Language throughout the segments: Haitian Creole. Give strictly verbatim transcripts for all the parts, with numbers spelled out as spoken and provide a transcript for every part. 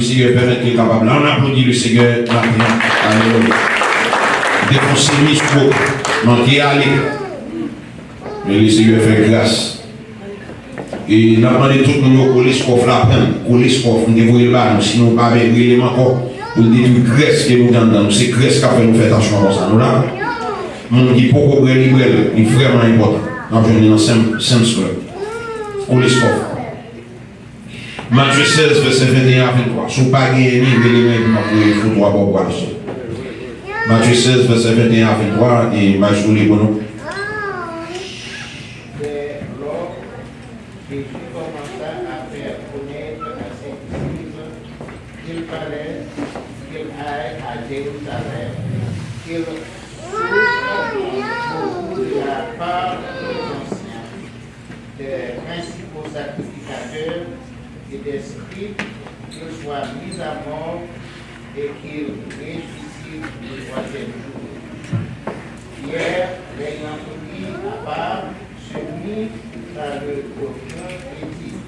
Senyè pèmèt ke l kapab la. Ann aplodi le Senyè maten an. Alelouya. Te fè yon semis twòp. Manke ale. Men le Senyè fè gras. E n ap mande tout moun yo kole skòf la, pran kole skòf, m te voye l ba nou, sinon pa vin rele m ankò pou l detwi grès ke nou gen anndan nou. Se grès k ap fè nou fè tansyon konsa. Nou la? Moun ki poko bwè, li bwè l, li vrèman enpòtan. N ap jwenn li nan Sam's, Sam's Club. Kole skòf. Matye sèz, vèsè venteyen a venntwa. Si w pa genyen li, rele mwen epi m ap voye foto a ba w pou w achte. Matye sèz, vèsè venteyen a venntwa, e Maestro li pou nou. Dès lors, Jésus commença à faire connaître à ses disciples qu'il fallait qu'il aille à Jérusalem, qu'il souffre beaucoup de la part des anciens, des principaux sacrificateurs et des scribes, qu'il soit mis à mort et qu'il ressuscite le troisième jour. Pierre, l'ayant pris à part, se mit à le reprocher et dit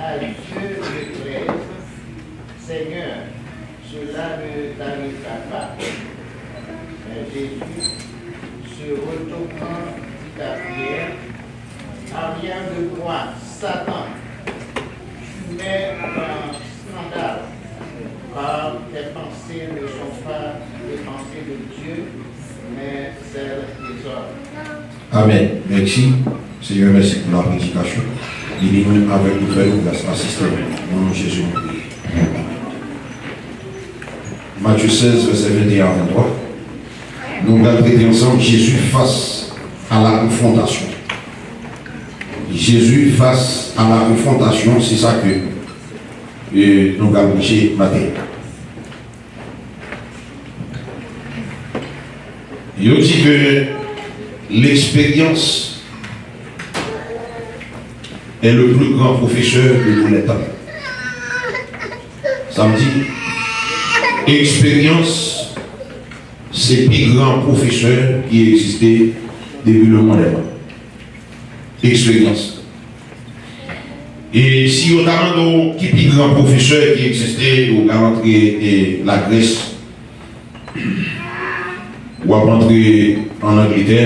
à ceux des treize, Seigneur, cela ne t'arrivera pas. Mais Jésus, se retournant, dit à Pierre, Arrière de moi, Satan, tu mets en scandale, car tes pensées ne sont pas les pensées de Dieu, mais celles des hommes. Amèn. Mèsi. Senyè, mèsi pou la predikasyon. Beni nou avèk nou, fè nou gras, asiste nou. Nan non Jezi, nou priye. Amèn. Matye sèz, vèsè venteyen a venntwa. Nou pral trete ansanm Jezi fas a la konfwontasyon. Jezi fas a la konfwontasyon, se sa ke, e, nou pral preche maten. Yo di ke l'expérience est le plus grand professeur de tous les temps. Sa vle di, eksperyans se pi gran pwofesè ki egziste depi lemonn est. Eksperyans. E si yo ta mande w ki pi gran pwofesè ki egziste, ou ka antre, e, Lagrès, w ap antre ann Angletè,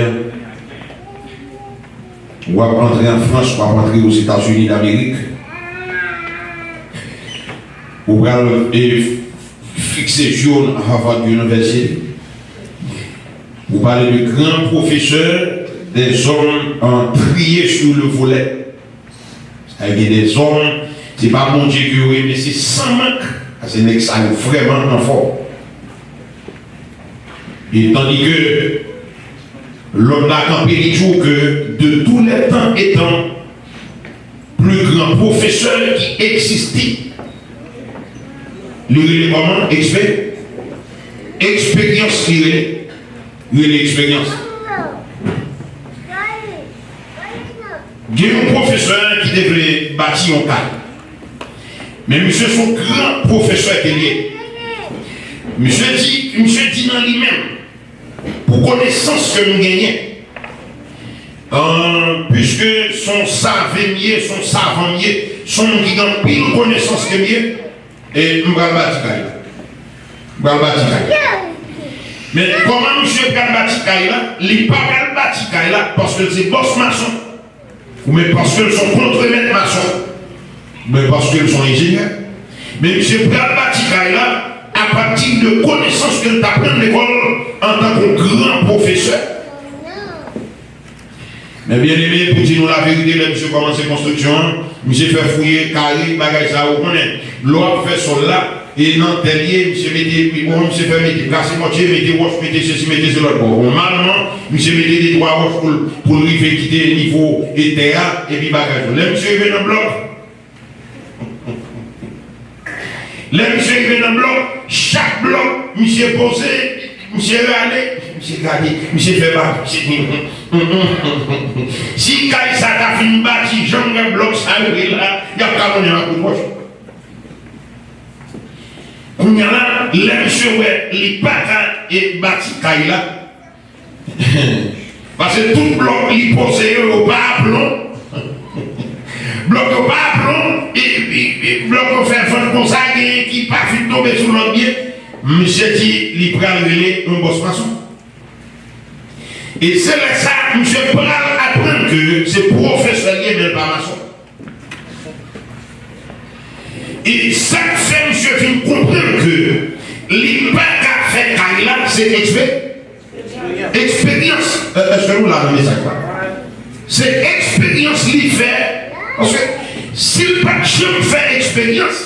w ap antre an Frans, w ap antre Ozetazini Damerik. Ou pral, e, fikse je w nan Harvard University. Ou pale de gran pwofesè, des hommes, euh, triés sur le volet. Sa vle di, des hommes, se pa Bondye ke yo renmen, se san mank, paske nèg sa yo vrèman anfòm. E tandis que lòt la kanpe, li di w ke de tous les temps et temps, pli gran pwofesè ki egziste. Li rele kòman? Ekspe-, eksperyans li rele. Li rele eksperyans. Gen yon pwofesè ki te vle bati yon kay. Men misye se yon gran pwofesè ke li ye. Misye di, misye di nan li menm, pou konesans ke m genyen, euh, piske se yon save m ye, se yon savan m ye, se yon moun ki gen anpil konesans ke m ye, e m pral bati kay la. M pral bati kay la. Men kòman misye pral bati kay la? Li pa pral bati kay la paske l se bòs mason. Oubyen paske l se yon kontremèt mason, oubyen paske l se yon enjenyè. Men misye pral bati kay la apati de konesans ke l t aprann lekòl antanke yon gran pwofesè. Men byeneme, pou di nou laverite, lè misye kòmanse konstriksyon an, misye fè fouye, kare, bagay sa yo, ou konnen, lè w ap fè sòl la, e nan tè l ye, misye mete, bon, misye fè mete, kase mòtye, mete wòch, mete sesi, mete se lòt bò. Bon, malman, misye mete de twa wòch pou l, pou l rive kite nivo e tè a, epi bagay yo. Lè misye rive nan blòk, lè misye rive nan blòk, chak blòk, misye poze, misye rale, misye gade, misye fè bagay, misye di, si kay sa ta fin bati, jan m wè blòk sa yo ye la, y ap ka konnen an kout wòch. Kounye a la, lè misye wè li pa ka, e, bati kay la, paske tout blòk li poze yo, yo pa aplon. Blòk yo pa aplon, e Blòk yo fè vant konsa, genyen ki pa fin tonbe sou lòt byen. Misye di li pral rele yon bòs mason. E se lè sa, misye pral aprann ke se pwofesè li ye, men l pa mason. E sa k fè misye vin konprann ke li pa ka fè kay la, se ekspe-, eksperyans. È-, èske nou la nan mesaj la? Se eksperyans li fè. Paske si l pa t janm fè eksperyans,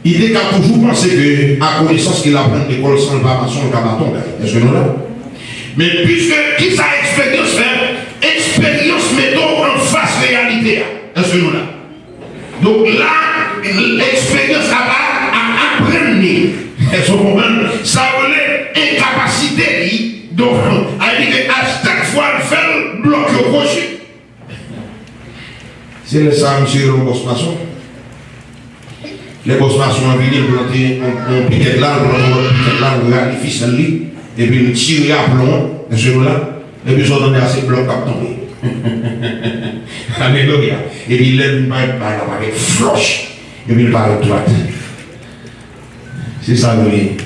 li te ka toujou panse ke a konesans ke l aprann lekòl san l pa mason, l ka baton kay. Èske nou la? Men piske kisa eksperyans fè? Eksperyans mete w anfas reyalite a. Èske nou la? Donk la, eksperyans apa a aprann li. Èske w konprann? Sa yo rele enkapasite li. Donk, a di ke a chak fwa l fè l, blòk yo kwochi. Se lè sa a misye rele yon bòs mason. Lè bòs mason an vini, l plante yon, yon pikèt la, l plante yon lòt pikèt la, l rale fisèl li, epi l tire aplon an, èske nou la? Epi sa w tande a, se blòk k ap tonbe. Alelouya. Epi lè l vin parèt, bagay la parèt flòch, epi l parèt dwat. Se sa nou ye.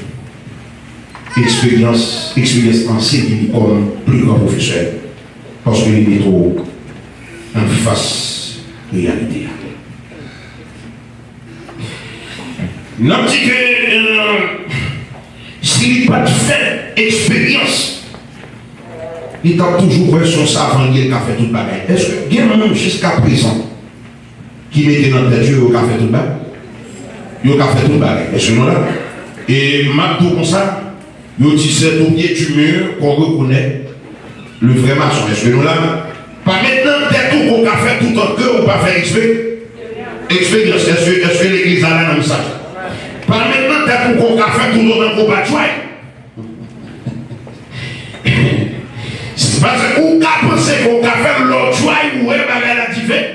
Eksperyans, eksperyans anseye li kòm pli gran pwofesè, paske li mete w anfas reyalite a. N ap di ke, euh, si li pa t fè eksperyans, li t ap toujou kwè se yon savan li ye, l ka fè tout bagay. Èske gen moun jiskaprezan ki mete nan tèt yo, yo ka fè tout bagay? Yo ka fè tout bagay. Èske nou la? E m ap di w konsa, yo di c'est au pied du mur qu'on reconnaît le vrai maçon. Èske nou la? Pa met nan tèt ou ke w ka fè tout an ke ou pa fè ekspe-, eksperyans. Èske, èske legliz la la nan mesaj la? Pa met nan tèt ou ke w ka fè tout otan ke w pa try. Paske ou ka panse ke w ka fè l, lè w try, ou wè bagay la dife-,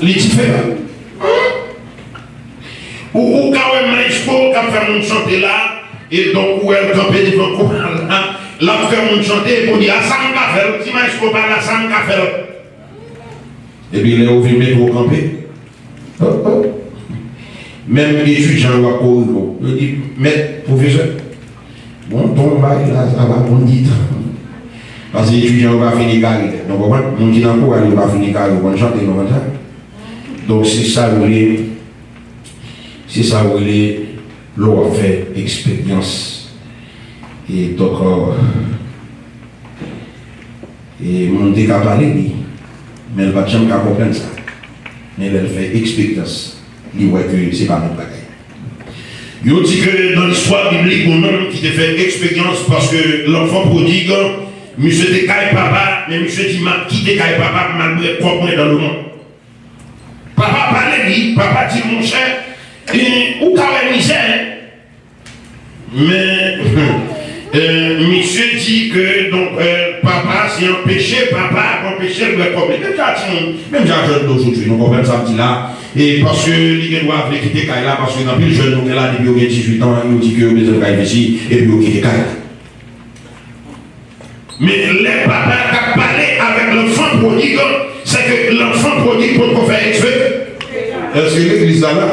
li diferan. Ou, ou ka wè maestro k ap fè moun chante la, e donk ou wè l kanpe devan koral la, l ap fè moun chante, epi w di, "A sa m ka fè l, ti maestro pa la, sa m ka fè l." Epi lè yo vin mete w kanpe, oh, oh. Menm etidyan yo ap korije w. Yo di, "Mèt, pwofesè, bon, ton bay la, sa va bon ditan." Paske etidyan yo pa fin egare tèt. Nou konprann? Moun ki nan koral yo pa fin egare, yo konn chante, nou konn sa. Donk, se sa yo rele, se sa yo rele lè w ap fè eksperyans. E donk, euh, e moun te ka pale li, men l pa t janm ka konprann sa. Men lè l fè eksperyans, li wè ke se pa menm bagay. Yo di ke nan listwa biblik, yon nonm ki te fè eksperyans paske lanfan pwodig, misye te kay papa, men misye di, "M ap kite kay papa pou m al met kòb mwen dans le monde." Papa pale li, papa di, "Monchè, e, ou ka wè mizè, en." Men, e, misye di ke, donk, e, papa, se anpeche papa ap anpeche l bwè kòb li. Menm jan timoun, menm jan jèn de jodi, nou konprann sa m di la. E paske li gen dwa vle kite kay la, paske gen anpil jèn nou gen la, depi yo gen dizuit an, yo di ke yo bezwen kay piti, epi yo kite kay la. Men lè papa k ap pale avèk lanfan pwodig, se ke lanfan pwodig potko fè ekspe-, èske legliz la la?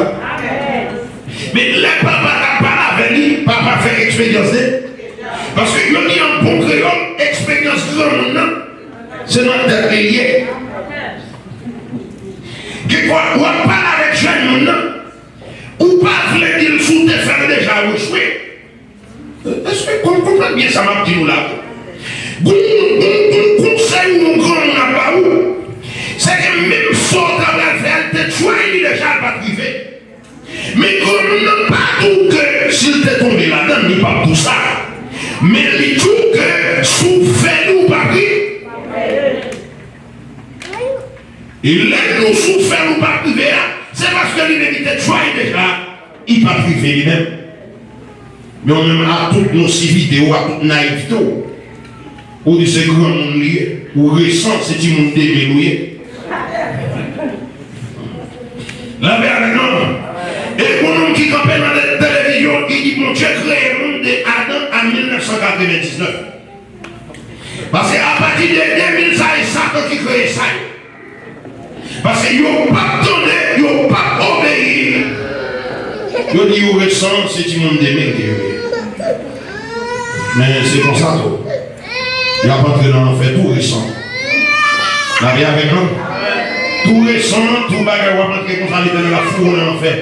Men lè papa k ap pale avè li, papa fè eksperyans de. Paske yo di an bon kreyòl, eksperyans granmoun nan, se nan tèt li l ye. Genfwa, w ap pale avèk jèn moun nan, ou pa vle di l si w te fè l deja ou echwe. Èske w konprann byen sa m ap di nou la? Gon, gon, gon konsèy ou yon granmoun ap ba ou, se ke menm sa w ta pral fè a, l te try li deja, l pa t rive. Men granmoun nan pa di w ke si l te tonbe ladan l, li p ap di w sa. Men li di w ke si w fè li, ou p ap rive. E lè l di w si w fè l, ou p ap rive a, se paske li menm li te try deja, li p ap rive li menm. Men ou menm, a tout nosiv ide w, a tout nayivte w, ou di se granmoun li ye, ou resan, se timoun de mil ou ye. Lapè avèk nou. E gon nonm ki kanpe nan te-, televizyon, ki di Bondye kreye moun de Adan a mil nèf san katrevendiznèf. Paske apati de de mil sa, e Satan ki kreye sa yo. Paske yo p ap tande, yo p ap obeyi. Yo di yo resan, se timoun de mil ke yo ye. Men se konsa tou. Y ap antre nan lanfè tou resan. Lape avèk nou. Tou resan, tou bagay w ap antre konsa, Letènèl ap foure w nan lanfè.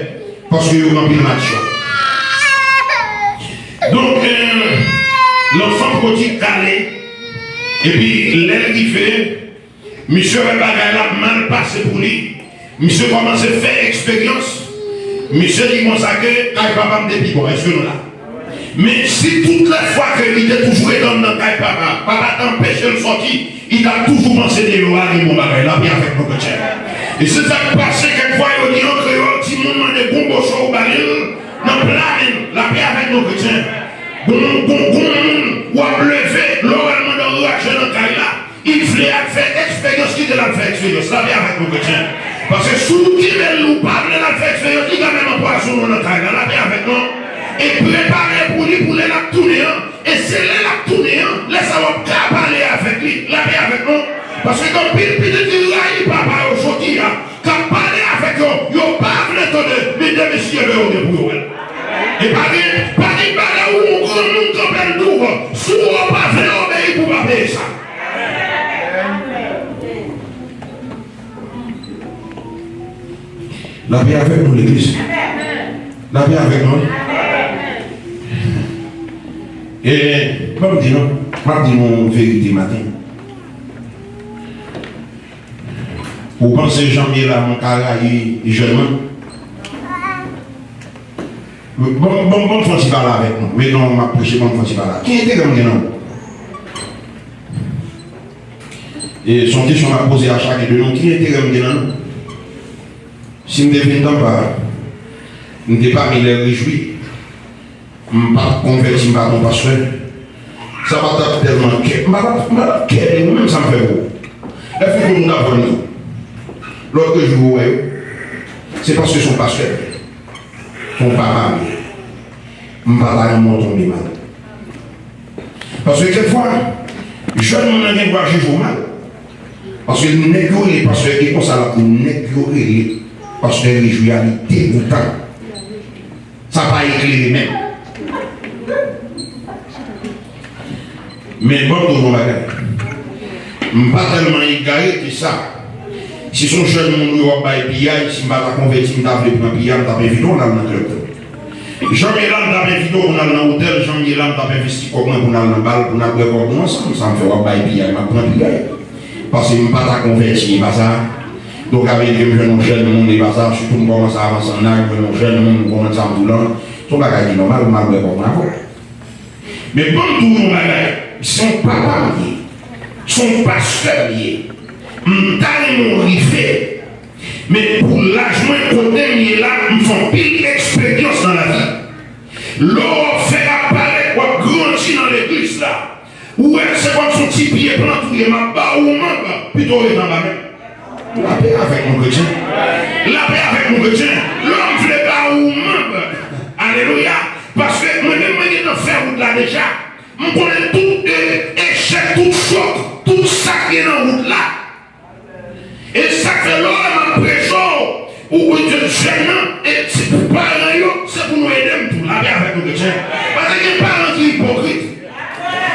Paske yo gen anpil maldiksyon. Donk, euh, lanfan pwodig ale, epi lè l rive, misye wè bagay la mal pase pou li. Misye kòmanse fè eksperyans. Misye di konsa ke kay papa m te pi bon. Èske nou la? Men si tout lè fwa ke li te toujou rete anndan kay papa, papa t anpeche l sòti, li t ap toujou panse deyò a gen bon bagay. Lape avèk nou, kretyen. E se sa k pase kèk fwa yo di an kreyòl, timoun mande gon bochon ou ba li l nan pla men l. Lape avèk nou, kretyen. Gon, gon, gon moun w ap leve, lè w wè l mande anraje nan kay la, li vle al fè eksperyans, kite l al fè eksperyans. Lape avèk nou, kretyen. Paske si w kenbe l, ou pa vle l al fè eksperyans, li ka menm anpwazonnen w nan kay la. Lape avèk nou. E prepare pou li, pou lè l ap tounen an. E se lè l ap tounen an, lè sa w ap ka pale avèk li. Lape avèk nou. Paske gen anpil pitit ki rayi papa yo jodi a, k ap pale avèk yo, yo pa vle tande, men demen si Dye vle yo gen pou yo wè l. E pa gen, pa gen bagay ou yon granmoun kanpe l di w, si w pa vle obeyi pou w pa peye sa. Lape avèk nou, legliz. Lape avèk nou. E, ban m di nou, m ap di nou yon verite maten. Ou panse jan m ye la, mwen ka rayi jèn mwen? Bon, bon, bon, fè yon ti pale avèk nou. Men non, m ap preche, bon, fè yon ti pale. Ki enterè m gen nan nou? E se yon kesyon m ap poze a chak de nou. Ki enterè m gen nan nou? Si m te vin tanpa, m te pami lè rejwi. M pa t konvèti, m pa t yon pastè. Sa pa t ap tèlman kè. M pa t ap, m pa t ap kè de ou menm sa m fè pou ou. Lè foukou nou t ap vann yo. Lòt jou ou wè yo. Se paske se yon pastè. Se yon papa m ye. M pa ta renmen w tonbe mal. Paske kèk fwa, jèn moun nan gen dwa jije w mal. Paske nèg yo rele pastè, e konsa l ap di nèg yo rele pastè rejwi a, li degoutan. Sa pa eklere menm. Men ban m di w yon bagay. M pa tèlman egare ke sa. Si se yon jèn moun wi w ap bay piyay, si m pa ta konvèti, m ta vle pran piyay, m t ap envite w al nan klèb tou. Jan m ye la, m t ap envite w pou n al nan otèl, jan m ye la, m t ap envesti kòb mwen pou n al nan bal, pou n al bwè kòb nou ansanm, sa m fè w ap bay piyay, m ap pran piyay. Paske m pa ta konvèti, e pa sa. Donk, avèk m jwenn yon jèn moun, e pa sa, sitou m kòmanse avanse an aj, m jwenn yon jèn moun, m konprann sa m di w lan, se yon bagay ki nòmal, m al bwè kòb mwen avè w. Men ban m di w yon bagay, se yon papa m ye, se yon pastè m ye, m ta renmen w rive, men pou laj mwen, kote m ye la, m fè anpil eksperyans nan lavi. Lè w ap fè ap parèt, w ap grandi nan legliz la, ou wè se kòmsi yon ti pye plant ou ye, m ap ba ou manb, pito w ret anba men m. Lapè avèk nou, kretyen. Lapè avèk nou, kretyen. Lè m vle ba ou manb. Alelouya. Paske mwen menm, mwen gentan fè wout la deja. M konnen tout, e, echèk, tout chòk, tout sa k gen nan wout la. E sa k fè lè w wè m ap preche w, ou, ou di jèn nan, e ti paran yo, se pou nou ede m tou. Lapè avèk nou, kretyen. Paske gen paran ki ipokrit.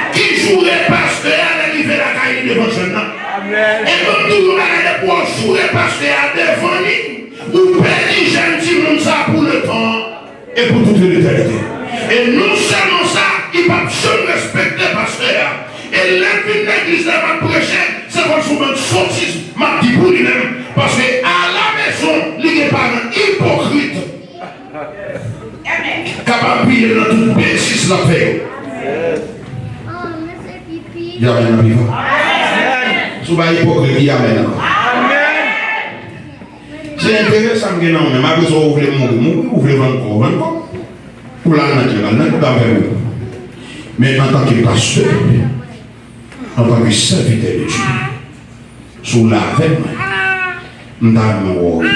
Ki joure pastè a lè li rive lakay li devan jèn nan. Amèn. E ban m di w yon bagay, depi w joure pastè a devan li, ou pèdi jèn timoun sa pou letan e pou tout letènite. E non sèlman sa, li p ap janm respekte pastè a. E lè l vin legliz la, m ap preche, se kòmsi yon bann sotiz m ap di pou li menm. Paske alamezon, li gen paran ipokrit. K ap apiye l nan tout betiz l ap fè yo. Di amèn nan pi fò. Si w pa ipokrit, di amèn ankò. Se enterè sa m gen nan ou menm. Apre sa, ou vle mouri, mouri, ou vle vann kò w, vann kò w. Ou la nan kè, al nan kè, pa fè ou. Men antanke pastè, antanke sèvitè de Dye, si w la avèk mwen, m ta renmen wè w.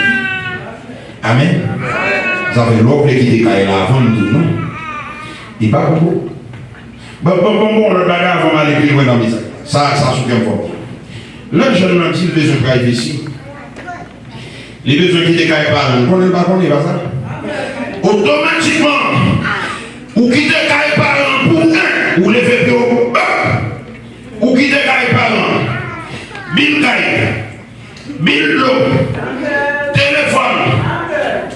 Amèn. Sa fè lè w vle kite kay la avan m di w non. Li pa pou ou. Bon, bon, bon, bon, lòt bagay avan m ale pi lwen nan mesaj. Sa, sa sou kè m fò. Lè jèn nan di l bezwen prayvesi, Li bezwen kite kay paran l. Konnen l pa konnen, e pa sa? Otomatikman, ou kite kay paran pou en, ou leve pye w, bap! Ou kite kay paran. Bil kay, bil dlo, telefòn,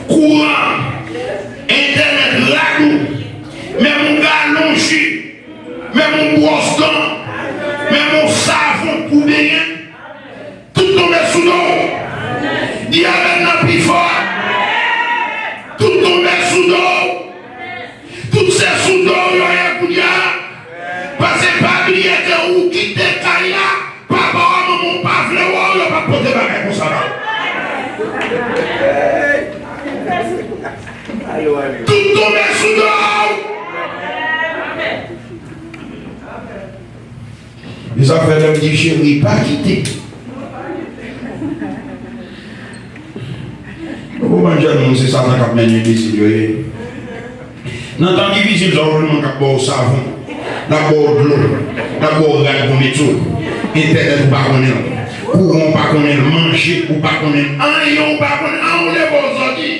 kouran, entènèt, rad ou, menm yon galon ji, menm yon bwòs dan, menm yon savon pou benyen, tout tonbe sou do w. Di amèn nan pi fò. Tout tonbe sou do w. Tout se sou do w yo ye kounye a. Paske pa bliye ke ou kite kay la, papa w ak manman w pa vle wè w, yo p ap pote bagay konsa ba w. Tout tonbe sou do w. E sa fè lè m di cheri, pa kite. Bon, bann jèn moun, se Satan k ap mennen enbesil yo ye. Nan tan difisil sa, w jwenn moun k ap ba w savon, l ap ba w dlo, l ap ba w rad pou mete w, entènèt ou pa konnen l, kouran ou pa konnen l, manje ou pa konnen l, anyen ou pa konnen, an ou leve w sòti.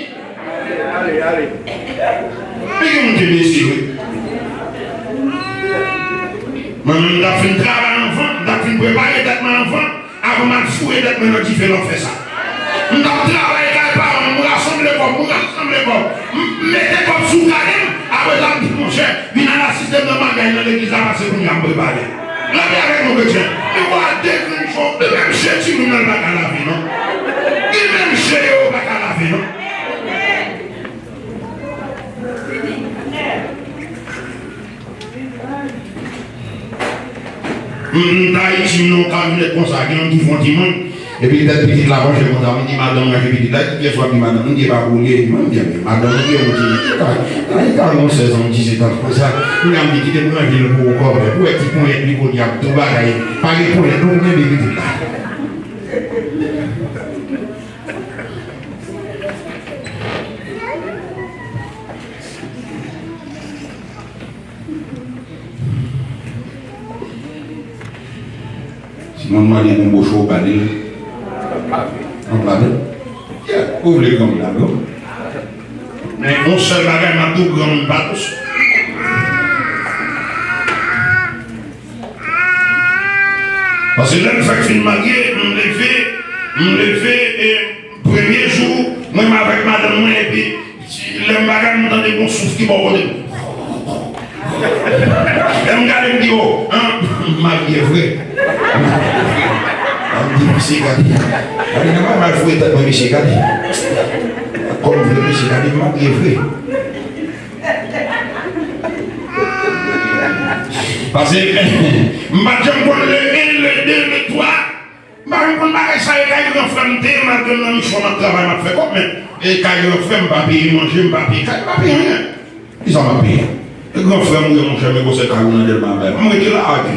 Men gen moun ki enbesil, wi. Mwen menm, m t ap fin travay anvan, m t ap fin prepare tèt mwen anvan, avan m al foure tèt mwen nan dife lanfè sa. M t ap travay kay paran m, m rasanble kòb, m rasanble kòb, m mete kòb sou kane m, apre sa m di, monchè, vin al asiste m nan bagay nan legliz la, paske kounye a m prepare. Lapè avèk nou, kretyen. Men w a de grenn fò, men menm je timoun nan pa ka lave, non. Gen menm je yo pa ka lave, non. M, m t Ayiti, m nan yon kamyonèt konsa, gen yon ki fon ti moun, epi tèt pitit la panche konsa, m di madanm ranje pitit la, ki pyès w ap di madanm, m di e pa pou ou li ye, m di madanm ou li ye, yon ti moun, li ka, li ka gen sèz an, dizuit an konsa, kounye a m di kite m ranje l pou ou kòmè, pou wè ti ponyèt li kounye a, tout bagay, pa gen ponyèt, nou kenbe pitit la. Si moun mande pou bouch ou, ba li l. Ann plante. Yeah, ou vle granmoun la, non? Men yon sèl bagay, m ap di w, granmoun pa tous. Paske lè m fèk fin marye, m leve, m leve, e premye jou, mwen menm avèk madanm mwen, epi si lè m bagay, m tande gon souf ki bò kote m. Lè m gade, m di, o, an, m marye vre. M di, mesye, gade. Gade, nan pa mal foure tèt mwen, mesye, gade. Kòm vre, mesye, gade, m marye vre. Paske m pa t janm konn le en, le de, le twa. M pa janm konn bagay sa yo, kay gran frè m te ye, m al jwenn nan misyon, m ap travay, m ap fè kòb, men e kay gran frè m, m pa peye manje, m pa peye kay, m pa peye anyen. Kisa m ap peye? E gran frè m ou ye, monchè, men gwosè kay ou nan Dèlma bay. M rete la, a di.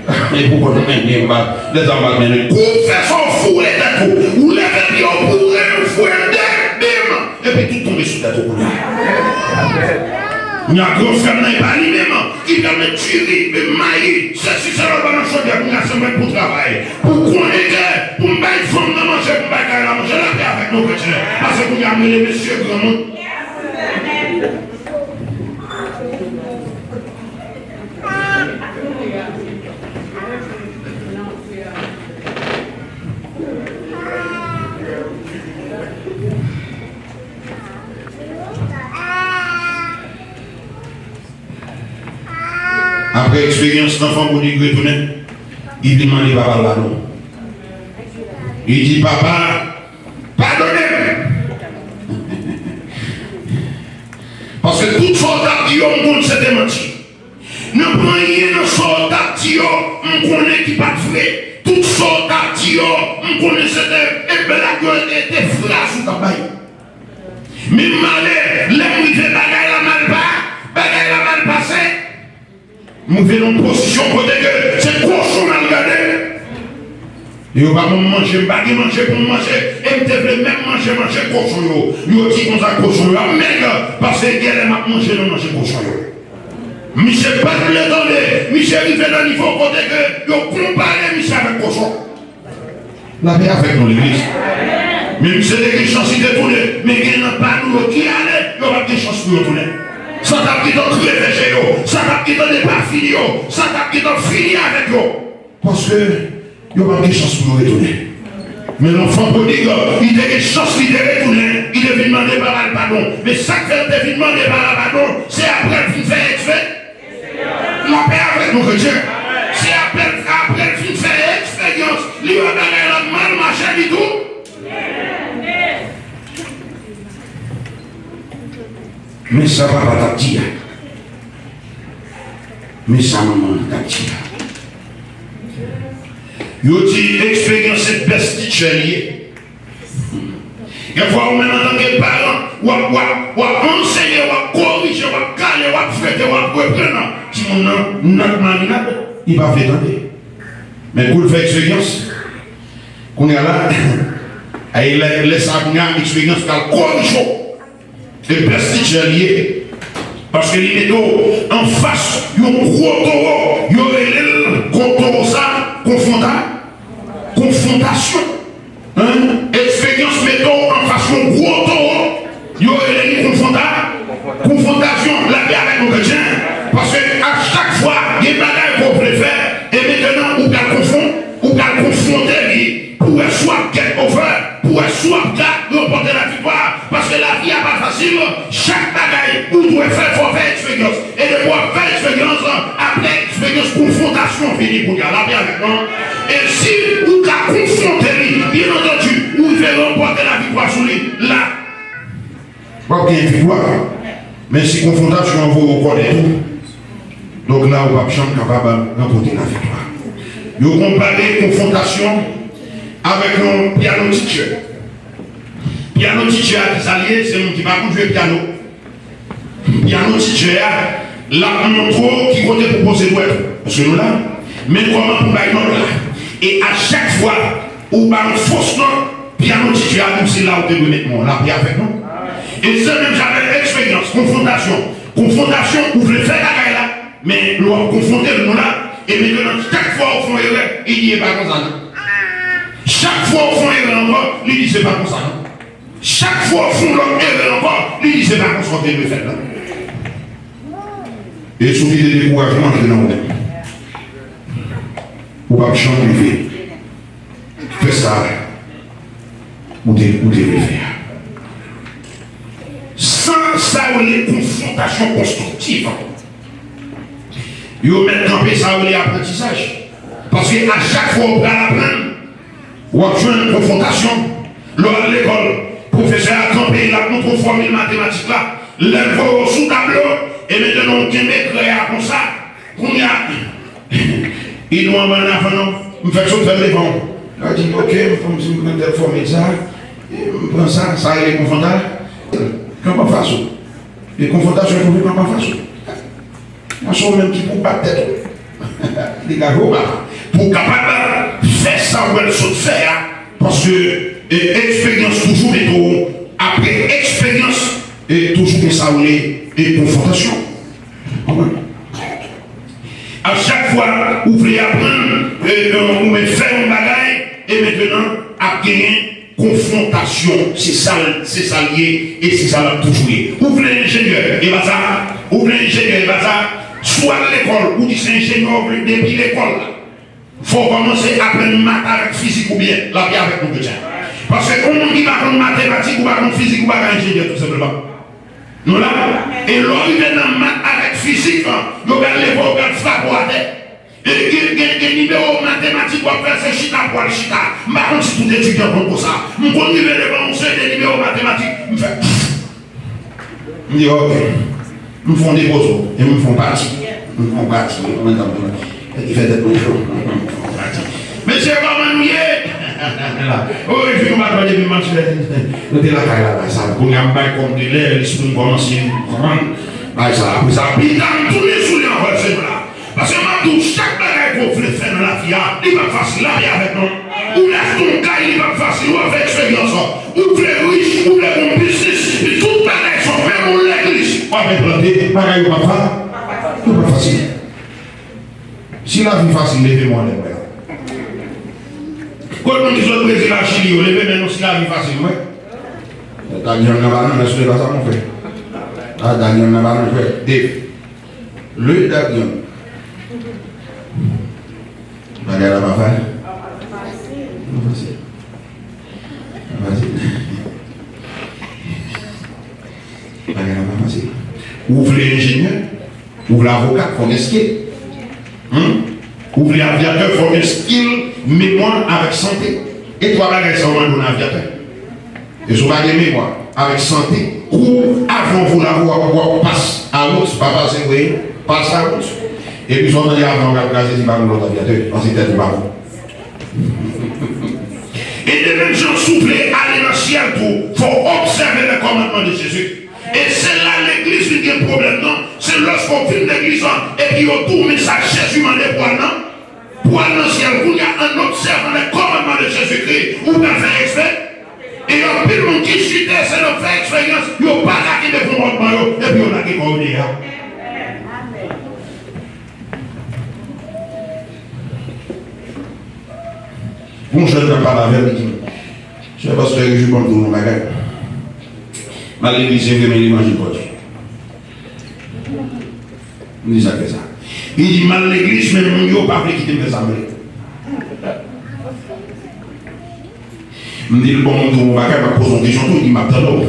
E pou kont mwen, men m pa, lè sa m pa mennen. Kou fè sa w foure tèt ou. Ou leve pye w pou en, ou foure de, bim! Epi tout tonbe sou tèt ou kounye a. Kounye a, gran frè m nan, e pa li menm ki pral met diri, mayi, sesi, sela, ba nan chodyè, kounye a, se mwen k pou travay. Pou konnen ke, pou m bay fanm nan manje, pou m bay kay la manje, lapè avèk nou, kretyen. Paske kounye a, m rele mesye granmoun. Apre eksperyans nan fanm, Rodrig retounen, li vin mande papa l padon. Li di, papa, padone m! Paske tout sa w t ap di yo, m konn se te manti. Nan pran anyen nan sa w t ap di yo, m konnen ki pa t vre. Tout sa w t ap di yo, m konnen se te, e blag yo, e te fraz ou t ap bay. Men m ale, lè m rive bagay la mal pa, bagay la mal pase. M rive nan yon pozisyon kote ke se kochon m al gade. Yo pa ban m manje, m pa gen manje pou m manje, e m te vle menm manje, manje kochon yo. Yo di konsa kochon yo ap mèg, paske genlè m ap manje nan manje kochon yo. Misye pa t vle tande, misye rive nan nivo kote ke yo konpare misye avèk kochon. Lapè avèk nou, legliz. Men misye te gen chans li te tounen, men gen nan pa nou yo ki ale, yo p ap gen chans pou yo tounen. Sa t ap gentan kreve je yo, sa t ap gentan depafini yo, sa t ap gentan fini avèk yo. Paske yo p ap gen chans pou yo retounen. Men lanfan prodig, li te gen chans li te retounen, li te vin mande papa l padon. Men sa k fè l te vin mande papa l padon, se apre l fin fè ekspe-, lapè avèk nou, kretyen. Se apre, apre l fin fè eksperyans, li wè bagay la mal mache, li tou. Men sa papa t ap di a. Men sa manman an t ap di a. Yo di eksperyans se best teacher li ye. Gen fwa ou menm antanke paran, w ap, w ap, w ap ansenye, w ap korije, w ap kale, w ap frete, w ap reprann timoun nan, nan marinad, li pa vle tande. Men kou l fè eksperyans, kounye a la, ay lè, lè sa a kounye a, eksperyans pral korije w. E best teacher li ye. Paske li mete w anfas yon gwo towo, yo rele l kon towo sa, konfwonta-, konfwontasyon. Hein? Eksperyans mete w anfas yon gwo towo, yo rele li konfwonta-, konfwontasyon. Lapè avèk nou, kretyen. Paske a chak fwa, gen bagay ke w vle fè, e mentnan ou pral konfwon-, ou pral konfwonte li pou wè si w ap get over, pou wè si w ap ka ranpòte laviktwa. Paske lavi a pa fasil, chak bagay ou dwe fè, fò w fè eksperyans. E depi w ap fè eksperyans, apre eksperyans, konfwontasyon vini kounye a. Lapè avèk nou. E si ou ka konfwonte li, byen antandi, ou rive ranpòte laviktwa sou li, la, w ap gen viktwa. Men si konfwontasyon an voye w kòde tou, donk la, ou p ap janm kapab ranpòte laviktwa. Yo konpare konfwontasyon avèk yon piano teacher. Piano teacher a, ki sa l ye? Se moun ki pa konn jwe piano. Piano teacher a, l ap montre w ki kote pou poze dwèt ou. Èske nou la? Men kòman pou bay nòt la. E a chak fwa ou ba yon fos nòt, piano teacher a di w se la ou te dwe met men w. Lapè avèk nou. E se menm jan avèk eksperyans, konfwontasyon. Konfwontasyon, ou vle fè bagay la, men lè w ap konfwonte l, nou la, e mentnan chak fwa ou fè yon erè, li di e pa konsa non. Chak fwa ou fè yon erè ankò, li di se pa konsa non. Chak fwa w fè yon lòt erè ankò, li di se pa konsa w te dwe fè l nan. E si w kite dekourajman antre nan ou menm, ou p ap janm rive fè sa ou te, ou te vle fè a. San sa yo rele konfwontasyon konstriktiv, yo mèt kanpe sa yo rele aprantisaj. Paske a chak fwa w pral aprann, w ap jwenn konfwontasyon. Lè w al lekòl, pwofesè a kanpe, l ap montre w fòmil matematik la. Lè l voye w sou tablo, e mentnan w kenbe krè a konsa. Kounye a, li di w anba ann avan non, m fèk sot fè l devan w. Lè w di, oke, m fè m si m pran tèl fòmil sa, e m pran sa, sa rele konfwonta-, kanpe anfas ou. E konfwontasyon twouve kanpe anfas ou. Nan se ou menm ki pou bat tèt ou. Degaje w, papa. Pou w kapab fè sa w wè l sot fè a, paske, e, eksperyans toujou mete w, apre eksperyans, e, toujou gen sa w rele, e, konfwontasyon. Konprann? A chak fwa ou vle aprann, e, e, ou mèt fè yon bagay, e mentnan ap genyen konfwontasyon, se sa l, se sa l ye, e se sa l ap toujou ye. Ou vle enjenyè, e pa sa. Ou vle enjenyè, e pa sa. Si w al lekòl, ou di se enjenyè w vle depi lekòl la. Fò w kòmanse aprann mat avèk fizik ou byen, lapè avèk nou kretyen. Paske yon moun ki pa konn matematik, ou pa konn fizik, ou pa ka enjenyè, tou senpleman. Nou la? E lè w rive nan mat avèk fizik, yo pral leve w, yo pral frape w atè. E gen, gen, gen nimewo matematik w ap fè, se chita pou w al chita. M pa konn si tout etidyan konn konsa. M konn rive devan yon seri de nimewo matematik, m fè, m di, oke. M fè yon depoze, e m fè yon pati. M fè yon pati, mwen tanpri. Sa ki fè tèt mwen cho. M fè yon pati. Mesye, kòman nou ye? Orijin nou pa t wè depi m mache. Nou te lakay la, la, sa. Kounye a m bay kò m de lè, lespri m kòmanse konprann bagay sa. Apre sa, pita m tounen sou li ankò, se la. Paske m ap di w, chak bagay ke w vle fè nan lavi a, li p ap fasil. Lapè avèk nou. Ou vle achte yon kay, li p ap fasil. W ap fè eksperyans. Ou vle rich, ou vle gon biznis, tout bagay sòt, menm yon legliz. W ap enplante, bagay yo p ap fa-, yo p ap fasil. Si lavi fasil, leve men w anlè, mwen la. Kot moun ki sot Brezil ak Chili yo, leve men nou si lavi fasil, mwen. Dagyann nan pa nan mès, se pa sa, mon frè. Ah, Dagyann nan pa nan jwèt. Dave. Le Dagyann. Bagay la pa fasil. Pa fasil. Pa fasil. Bagay la pa fasil. Ou vle enjenyè, ou vle avoka, fò gen skill. Hmm? Ou vle avyatè, fò gen skill, memwa avèk sante. E twa bagay sa yo mande w nan avyatè. E si w pa gen memwa avèk sante, kou avan w voule avè w, w ap, w ap pas a wout, pa pase vre, pas a wout. Epi sa w tande avan w ap kraze, se pa yon lòt avyatè, paske tèt ou pa bon. E de menm jan, si w vle ale nan syèl tou, fò w obsève les commandements de Jésus. E se la legliz vin gen pwoblèm nan, se lòske w vin legliz lan, epi yo di w men sa Jezi mande pou al nan, pou al nan syèl. Kounye a, en observant les commandements de Jésus-Christ, ou pral fè ekspe-, e anpil moun ki chite, se nan fè eksperyans, yo pa ka kenbe konpòtman yo, epi yo lage kò yo deyò. Yon jèn nan pale avè m, li di m, "Chè pastè Régis, ban m di w yon bagay. M al legliz, se vre, men levanjil pòdi." M di, "Sa k fè sa?" Li di, "M al legliz, men moun yo pa vle kite m fè sa m vle." M di l, "Bon, m di w yon bagay, m ap poze w yon kesyon tou." Li di, "M ap tande w."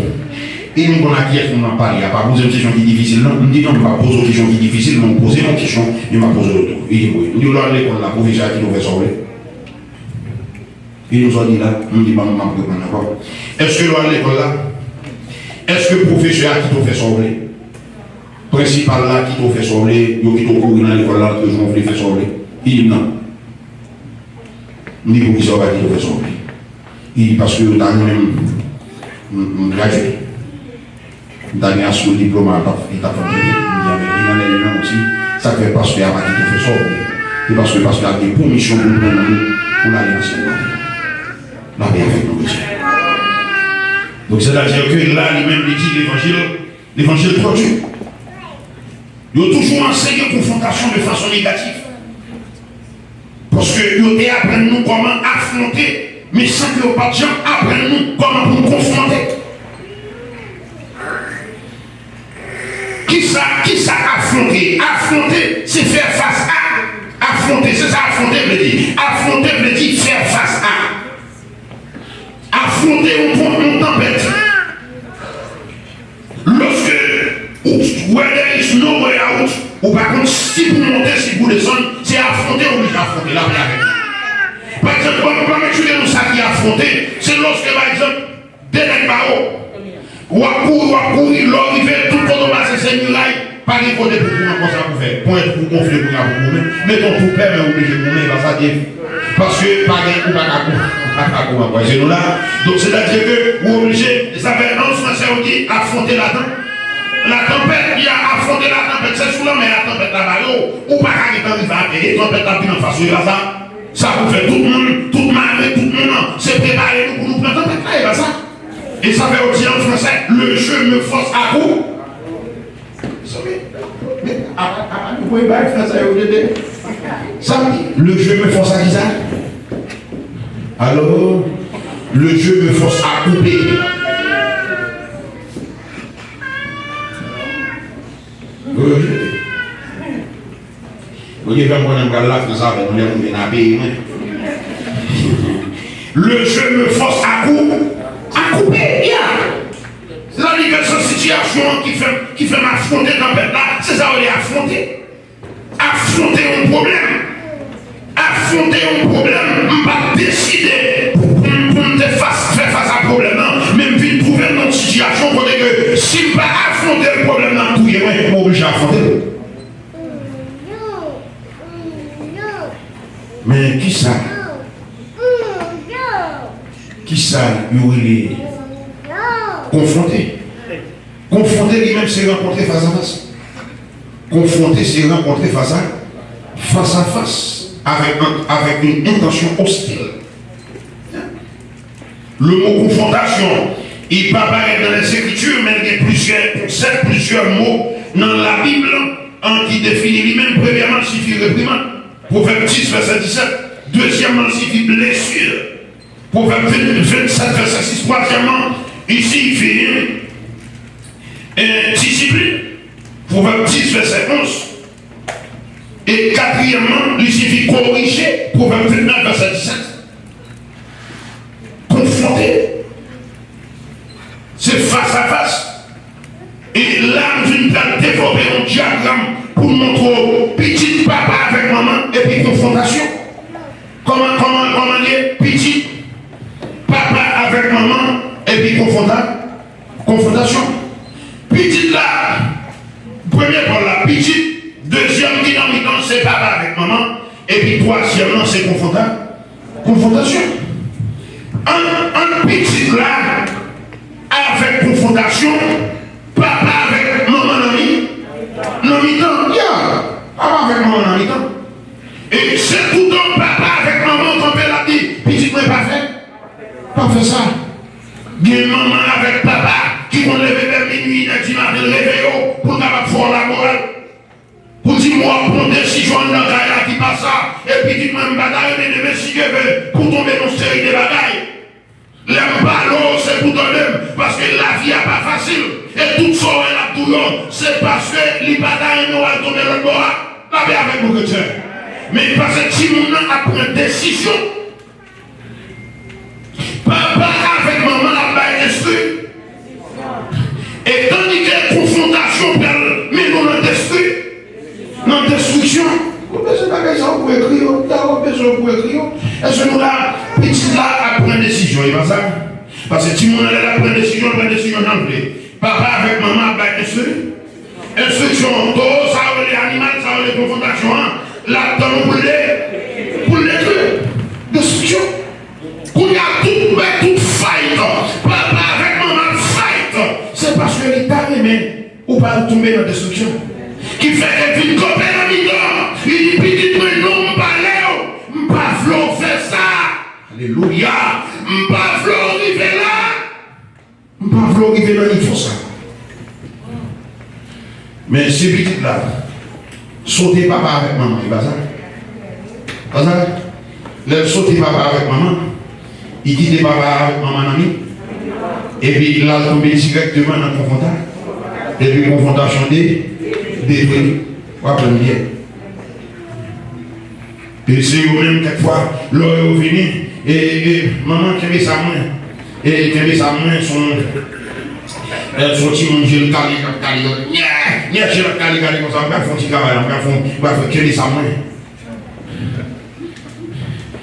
E m konn a kiyès moun ap pale a, pa poze m kesyon ki difisil non. M di, "Non, m pa poze w kesyon ki difisil, men w poze m yon kesyon, men m ap poze w tou." Li di m, "Wi." M di, "Lè w al lekòl la, pwofesè a kite w fè sa w vle?" Li di m, "Sa w di la?" M di, "Ban m, m ap reponn ankò. Èske lè w al lekòl la, èske pwofesè a kite w fè sa w vle? Prensipal la kite w fè sa w vle, yo kite w kouri nan lekòl la, antre jan w vle, fè sa w vle?" Li di m, "Non." M di, "Poukisa w pa kite w fè sa w vle?" Li di, "Paske yo ta renmen m, m, m gradye. M ta gen asou diplòm a, l t ap, li t ap fè m plezi." M di, "A, men, li nan lè li nan osi. Sa k fè pastè a pa kite w fè sa w vle? Se paske pastè a gen pèmisyon pou l pran moun pou l ale nan syèl la." Lapè avèk nou, mesye. Donk, sètadi ke la, li menm, li di levanjil, levanjil twò di. Yo toujou anseye konfwontasyon de fason negatif. Paske yo te aprann nou kòman afwonte, men san ke yo pa t janm aprann nou kòman pou n konfwonte. Kisa, kisa afwonte? Afwonte, se fè fas a. Afwonte, se sa afwonte vle di. Afwonte vle di fè fas a. Afwonte yon, yon tanpèt. Lòske ou, where there is no way out, ou pa konn si pou monte, si pou desann, se afwonte, ou oblije afwonte, lapè avèk ou. Pa egzanp, ban, ban m eksplike nou sa ki afwonte. Se lòske, pa egzanp, de nèg ba ou. W ap kouri, w ap kouri, lè w rive, tout kote w pase se miray, pa gen kote pou kouri ankò, sa pou fè. Ponyèt ou gonfle kounye a pou goumen. Mete w tou pè, men w oblije goumen, e pa sa, Dave. Paske pa gen, ou pa ka kou, ou pa ka kou anpwazonnen w la. Donk, sètadi ke ou oblije, e sa fè an fransè yo di, afwonte latan-, latanpèt, li a afwonte latanpèt, se sou lanmè a tanpèt la bare w, ou pa ka gentan rive atè, e tanpèt la vin anfas ou, e pa sa. Sa pou fè tout moun, tout mare, tout moun an, se prepare nou pou nou pran tanpèt la, e pa sa. E sa fè yo di an fransè, le jeu me force à coup. Mezanmi, men, apa, apa nou voye bay fransè yo tete. Sa m di, le jeu me force à kisa? Alò, le jeu me force à couper. Wi, wi. Bondye fè m konnen m pral Lafrans avè nou lè moun vin ap peye mwen. Le jeu me force à coup, à couper, yeah. Sètadi ke se sitiyasyon an ki fè m, ki fè m afwonte tanpèt la, se sa yo rele afwonte. Afwonte yon pwoblèm. Afwonte yon pwoblèm, m pa t deside pou, pou m, pou m te fas, fè fas a pwoblèm nan, men m vin twouve m nan yon sitiyasyon kote ke si m pa afwonte l, pwoblèm nan ap touye mwen, m oblije afwonte l. Men kisa, kisa yo rele konfwonte? Konfwonte li menm se rankontre fas a fas. Konfwonte se rankontre fas a fas, fas a fas, avèk, avèk yon entansyon ostil. Le mot confrontation, il peut apparaître dans les Écritures, men il y a plusieurs concepts, plusieurs mots dans la Bible, un qui définit lui-même, premièrement, il signifie réprimande. Pwovèb dis, vèsè disèt. Dezyèmman, il signifie blessure. Pwovèb vennsenk, vennsenk, vèsè sis, twazyèmman, li siyifi, e, disiplin. Pwovèb dis, vèsè onz. E katriyèmman, li siyifi korije. Pwovèb vennèf, vèsè disèt. Konfwonte. Se fas a fas. E la, m vin pral devlope yon dyagram pou m montre w pitit papa avèk manman epi konfwontasyon. Kòman, kòman, kòman li ye? Pitit papa avèk manman epi konfwonta-, konfwontasyon. Pitit la, premye pa w la, pitit, dezyèm ki nan mitan, se papa avèk manman, epi twazyèm lan, se konfwonta-, konfwontasyon. Ant, ant pitit la avèk konfwontasyon, papa avèk manman nan mi-, nan mitan. Ya, papa avèk manman nan mitan. E se toutan papa avèk manman kanpe, l ap di, pitit mwen, pa fè, pa fè sa. Gen manman avèk papa ki konn leve bò minwi, inè di maten, l reveye w pou l kapab fè w lamoral. Pou di m w ap pran desizyon anndan kay la ki pa sa, e pitit mwen, m pa ta renmen demen, si Dye vle, pou tonbe nan seri de bagay. Lè m pale w, se pou tande m, paske lavi a pa fasil, e tout sa w wè l ap di w yo, se paske li pa ta renmen w al tonbe lòt bò a. Lapè avèk nou, kretyen. Men paske timoun nan ap pran desizyon. Papa avèk manman l ap bay enstri-, e tandike konfwontasyon pral mennen w nan destri-, nan destriksyon. Ou bezwen bagay sa ou pou ekri yo, ta ou bezwen pou ekri yo. Èske nou la, pitit la ap pran desizyon, e pa sa? Paske timoun nan lè l ap pran desizyon, l pran desizyon jan l vle. Papa avèk manman ap bay enstri-, enstriksyon. Towo sa yo rele animal, sa yo rele konfwontasyon an, l ap tann ou pou l de-, pou l detwi. Destriksyon. Kounye a, tout bèt, tout fight, papa avèk manman ap fight, se paske li ta renmen ou pa al tonbe nan destriksyon. Ki fè ke l vin kanpe nan mitan, li di, pitit mwen, non, m pale w, m pa vle w fè sa. Alelouya. M pa vle w rive la. M pa vle w rive nan nivo sa. Men si pitit la sote papa avèk manman, e pa sa? Pa sa? Lè l sote papa avèk manman, li kite papa avèk manman nan mi, epi l al tonbe dirèkteman nan konfwonta-, epi konfwontasyon de-, detwi. W ap jwenn byen. E se yo menm, kèk fwa, lè yo vini, e, e, e, manman, kenbe sa mwen. E, kenbe sa mwen, se yon, e, se yon timoun je l kale, k ap kale, nyè, nyè, je l ap kale, kale konsa, m pral fè yon ti travay la, m pral fè yon, m pral fè, kenbe sa mwen.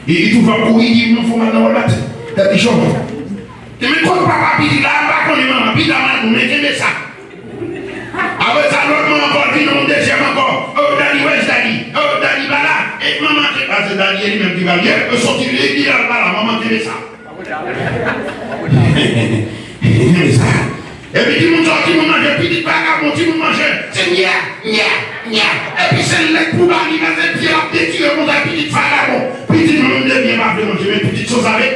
E, li toujou ap kouri, di, non, fò m al nan Walmart. Tèt li cho. E men kot papa pitit la, m pa konnen manman, pita m al pou men, kenbe sa. Apre sa, lòt mwen ankò vin yon dezyèm ankò. Oh, daddy, where's daddy? Oh, daddy pa la. E manman ki, ah, se daddy e li menm ki pral ye. E soti li, li al pa la, manman kenbe sa. Kenbe sa. Epi timoun sòti, timoun manje, pitit vagabon, timoun manje. Se nyè, nyè, nyè. Epi se lèt pou ba li, men se pye l ap detire konsa, pitit vagabon. Pitit moun de byen pa vle manje, men pitit sanzave.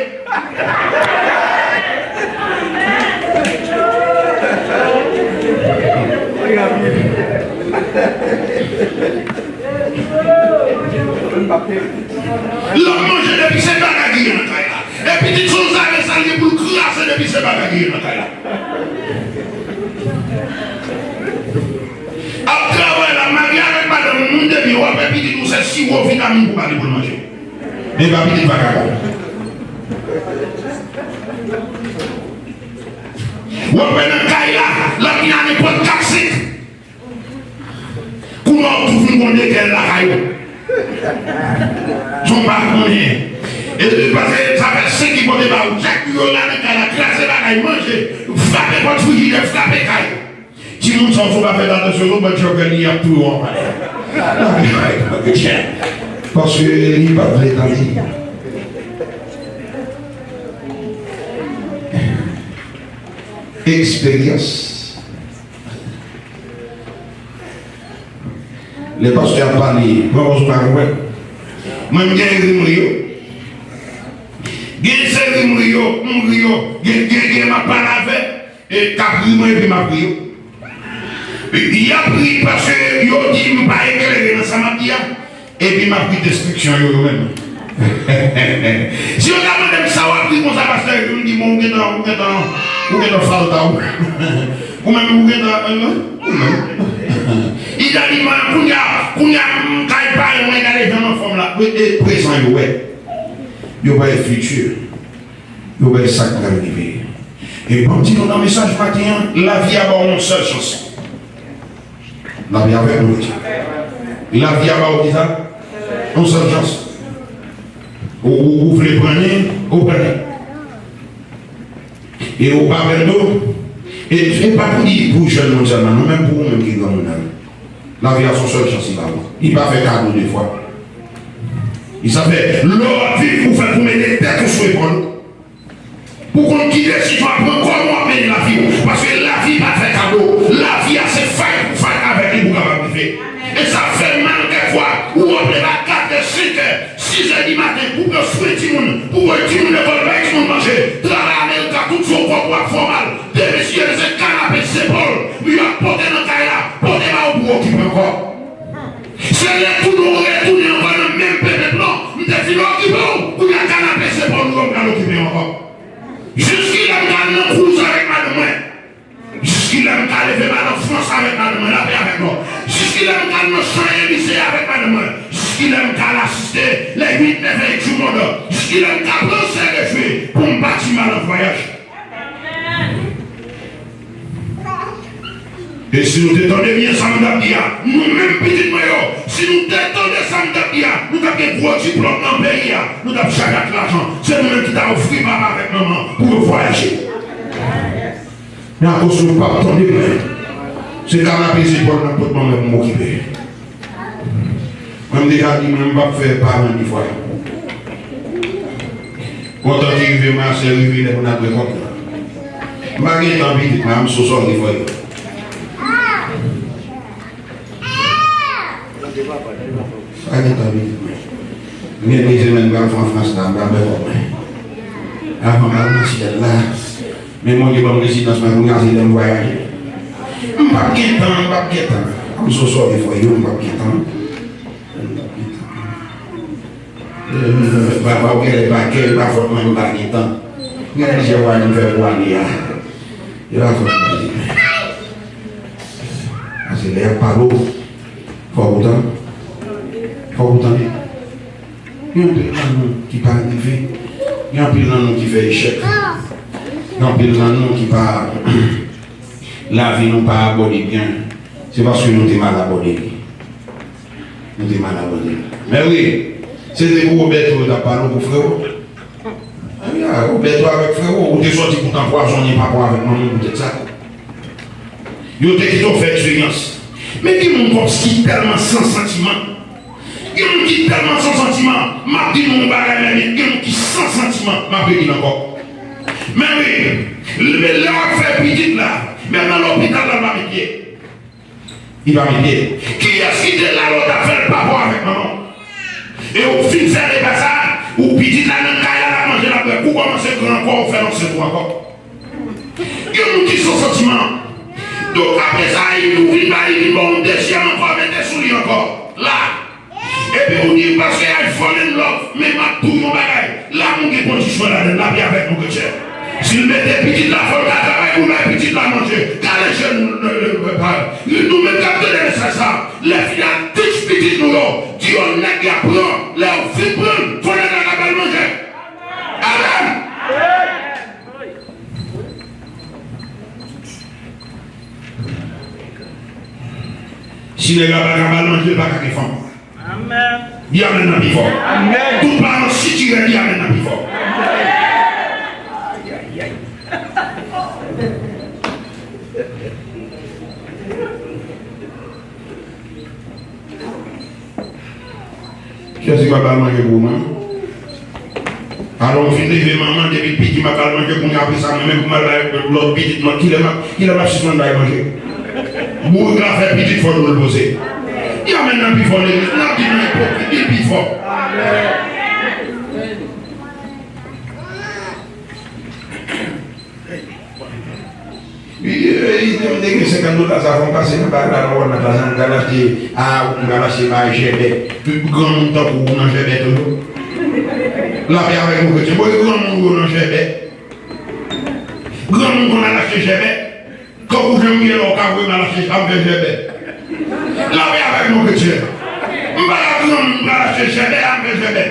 L ap manje depi se bagay ki gen nan kay la. E pitit sanzave sa l gen pou l kraze depi se bagay ki gen nan kay la. Ap travay la, marye avèk madanm ou, moun de byen, w ap wè pitit ou se siwo vitamin pou ba li pou l manje. Men pa pitit vagabon. W ap wè nan kay la, l ap vin a nenpòt kat senk. Kouman w tou vin konn de kè l lakay ou? Jan w pa konnen. E, e, paske sa fè senk ki pote ba ou. Chak jou yo la nan kay la, kraze bagay, manje, frape pòt frijidè, frape kay. Timoun sa yo, fò w pa fè atansyon non, bann chòkè li ap touye w anba. Paske li pa vle tande. Eksperyans. Lè pastè ap pale, pran pòz ou pa konprann. Mwen, m gen ri m ri yo. Gen se ri m ri yo, m ri yo. Gen, gen, gen m ap pale avè, e k ap ri mwen epi m ap ri yo. Y ap ri paske yo di m pa eklere nan sa m ap di a. Epi m ap ri destriksyon yo, yo menm. Si yo ta mande m sa w ap ri konsa, pastè, epi m di, bon, ou gentan, ou gentan, ou gentan falta, ou, ou menm, ou gentan, ou menm. Li ta di, man, kounye a, kounye a, m kay pare, mwen, gade jan m anfòm la. E, e prezan yo wè. Yo wè fiti. Yo wè sa k pral rive. E ban m di nou nan mesaj maten an, lavi a ba w yon sèl chans. Lavi avèk nou, mesye. Lavi a ba w kisa? Yon sèl chans. Ou, ou, ou vle pran li, ou pran li. E ou pa pèdi. E, e pa pou di pou jèn moun sèlman, non, menm pou ou menm ki granmoun nan. Lavi a se yon sèl chans li ba ou. Li pa fè kado de fwa. Li sa fè, lè w ap viv, ou fèt pou mete tèt ou sou epòl ou. Pou konn ki desizyon w ap pran, kòman w ap mennen lavi w. Paske lavi pa fè kado. Lavi a se fight pou fight avèk li pou w kapab rive. E sa fè mal kèk fwa, ou ap leve a kat è, senk è, sis è di maten, pou pran swen timoun, pou voye timoun lekòl, bay timoun manje, travay America, tout se yon kòb w ap fè w mal. Depi si yo bezwen kanape zepòl, yo ap pote nan kay la, pote ba ou pou okipe ankò. Se retounen w retounen ankò nan menm pepe plan. M te fin okipe w, kounye a kanape zepòl ou yo m pral okipe ankò. Jiskilè m ka al nan Cruz avèk madanm mwen. Jiskilè m ka leve m al an Frans avèk madanm mwen, lapè avèk nou. Jiskilè m ka al nan Chan Elize avèk madanm mwen. Jiskilè m ka al asiste lè uit, nèf è du monde. Jiskilè m ka pran sè de jwe pou m pati m al an vwayaj. E si nou te tande byen sa m t ap di a, nou menm pitit mwen yo, si nou te tande sa m t ap di a, nou t ap gen gwo diplòm nan peyi a, nou t ap chaje ak lajan. Se nou menm ki ta ofri papa avèk manman pou yo vwayaje. Men akoz nou p ap tande mwen, se kanape zepòl n ap pot ban mwen pou m okipe. Mwen, m deja di mwen, m p ap fè paran de fwa. Kontan ki rive, mwen, se rive lè pou n ap rekòt la. M pa gen tan pitit mwen, I'm so sorry for you. Pa gen tan pitit mwen. M gen de semèn m pral fè an Frans la, m pral bèkòt mwen. Avan m al nan syèl la, men Bondye ban m rezidans mwen kounye a, se lè m vwayaje. M p ap gen tan, m p ap gen tan. I'm so sorry for you, m p ap gen tan. M p ap gen tan. Eh, papa, ou genlè pa kè, e pa fòt mwen, m pa gen tan. Gen plizyè vwayaj m fè pou ane a. E pa fòt mwen. Paske lè y ap pale w, fòk ou tande. Fòk ou tande. Gen anpil nan nou ki pa rive. Gen anpil nan nou ki fè echèk. Gen anpil nan nou ki pa, lavi nou pa abòde byen. Se paske nou te mal abòde li. Nou te mal abòde li. Men wi, se te pou Roberto yo t ap pale w pou frè w. Aya, Roberto avèk frè w, ou te sòti pou t anpwazonnen papa w avèk manman w poutèt sa. Yo te kite w fè eksperyans. Men gen moun kòm ki tèlman san santiman. Gen moun ki tèlman san santiman. M ap di nou yon bagay, men gen moun ki san santiman. M ap redi l ankò. Men wi, men lè w ap fè pitit la, menm nan lopital la, l pa met pye. Li pa met pye. Kiyès ki te la lè w t ap fè l papa w avèk manman w? E ou fin fè repa sa, ou pitit la nan kay la, l ap manje, l ap bwè. Kou kòmanse gran ankò, ou fè l ansent ou ankò. Gen moun ki san santiman. Donk, apre sa, li, ou vin ba li, vin ba w yon dezyèm ankò, mete sou li ankò. La. Epi ou di, paske I fall in love, men m ap di w yon bagay. Lanmou gen kondisyon ladan l, lavi avèk nou, kretyen. Si l mete pitit la, fò l ka travay pou l bay pitit la manje. Gade jèn nou, nou, nou, nou, nou menm k ap tande mesaj sa. Lè fini a, teach pitit nou yo, di yo nèg y ap pran, lè yo fin pran, fò nèg la ka ba l manje. Amèn! Si nèg la pa ka ba l manje, l pa ka gen fanm. Amèn. Di amèn nan pi fò. Amèn. Tout paran sitirè, di amèn nan pi fò. Amèn. Kiyès ki pa ba l manje pou ou, man? Alò, m fin leve manman, depi l piti, m ap ba l manje, kounye a, apre sa, mwen menm, pou m al bay lòt pitit mwen, kilè m ap, kilè m ap sispann bay manje? Bourik la fè pitit, fò nou l poze. Di amèn nan pi fò, legliz. N ap di nan epòk, di l pi fò. Li, li, li, m te gen senkant dola, sa fè m pase nan bagay la, nan Walmart la, sa m pral achte, a, m pral achte bagay Jèbè. Tout granmoun tankou ou nan Jèbè toujou. Lapè avèk nou kretyen. Bon, e granmoun ou yo nan jèbè. Granmoun konn al achte jèbè. Tankou jan m ye la, ou ka voye m al achte, al fè jèbè. Lapè avèk nou kretyen. M pa la granmoun, m pral achte jèbè, al fè jèbè.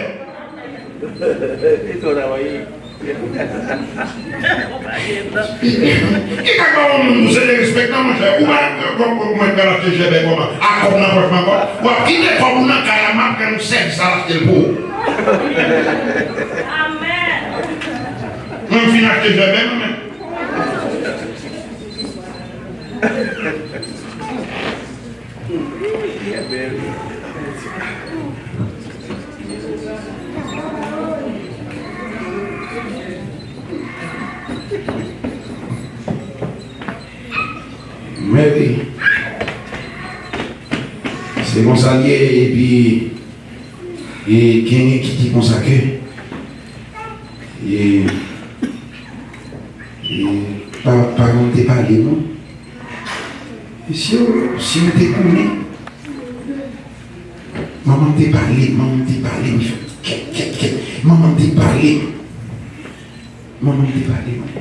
Ki ka ba yon moun pou se derespektan, monchè. Ou pa, kòm mwen pral achte jèbè kòman? A kòb nan pòch mwen ankò. W ap kite kòb ou nan kay la, m ap pran yon sèvis al achte l pou ou. Mwen m fin achte jèbè mwen menm. Men wi. Se konsa l ye, epi, e, genyen ki di konsa ke, e, e, pa, pa konn te pale, non. Si w, si w te konnen, manman m te pale, manman m te pale, m fè kèt, kèt, kèt. Manman m te pale. Manman m te pale, non.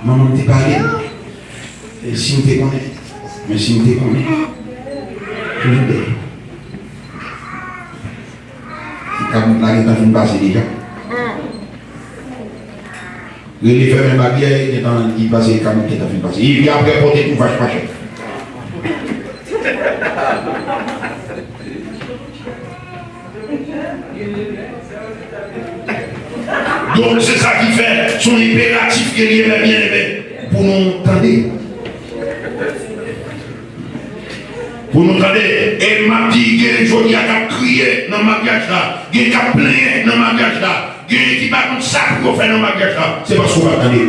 Manman m te pale. E si m te konnen, men si m te konnen, toujou dèyè. Kabrit la gentan fin pase deja. Rele fèmen baryè, gentan li pase, kabrit gentan fin pase. Epi apre pote tou vach mache. Donk, se sa ki fè, se yon enperatif ke li ye, mè byeneme, pou nou tande. Pou nou tande, e m ap di, gen jodi a k ap kriye nan maryaj la, gen k ap plenyen nan maryaj la, gen ki pa konn sa pou yo fè nan maryaj la, se paske w pa tande.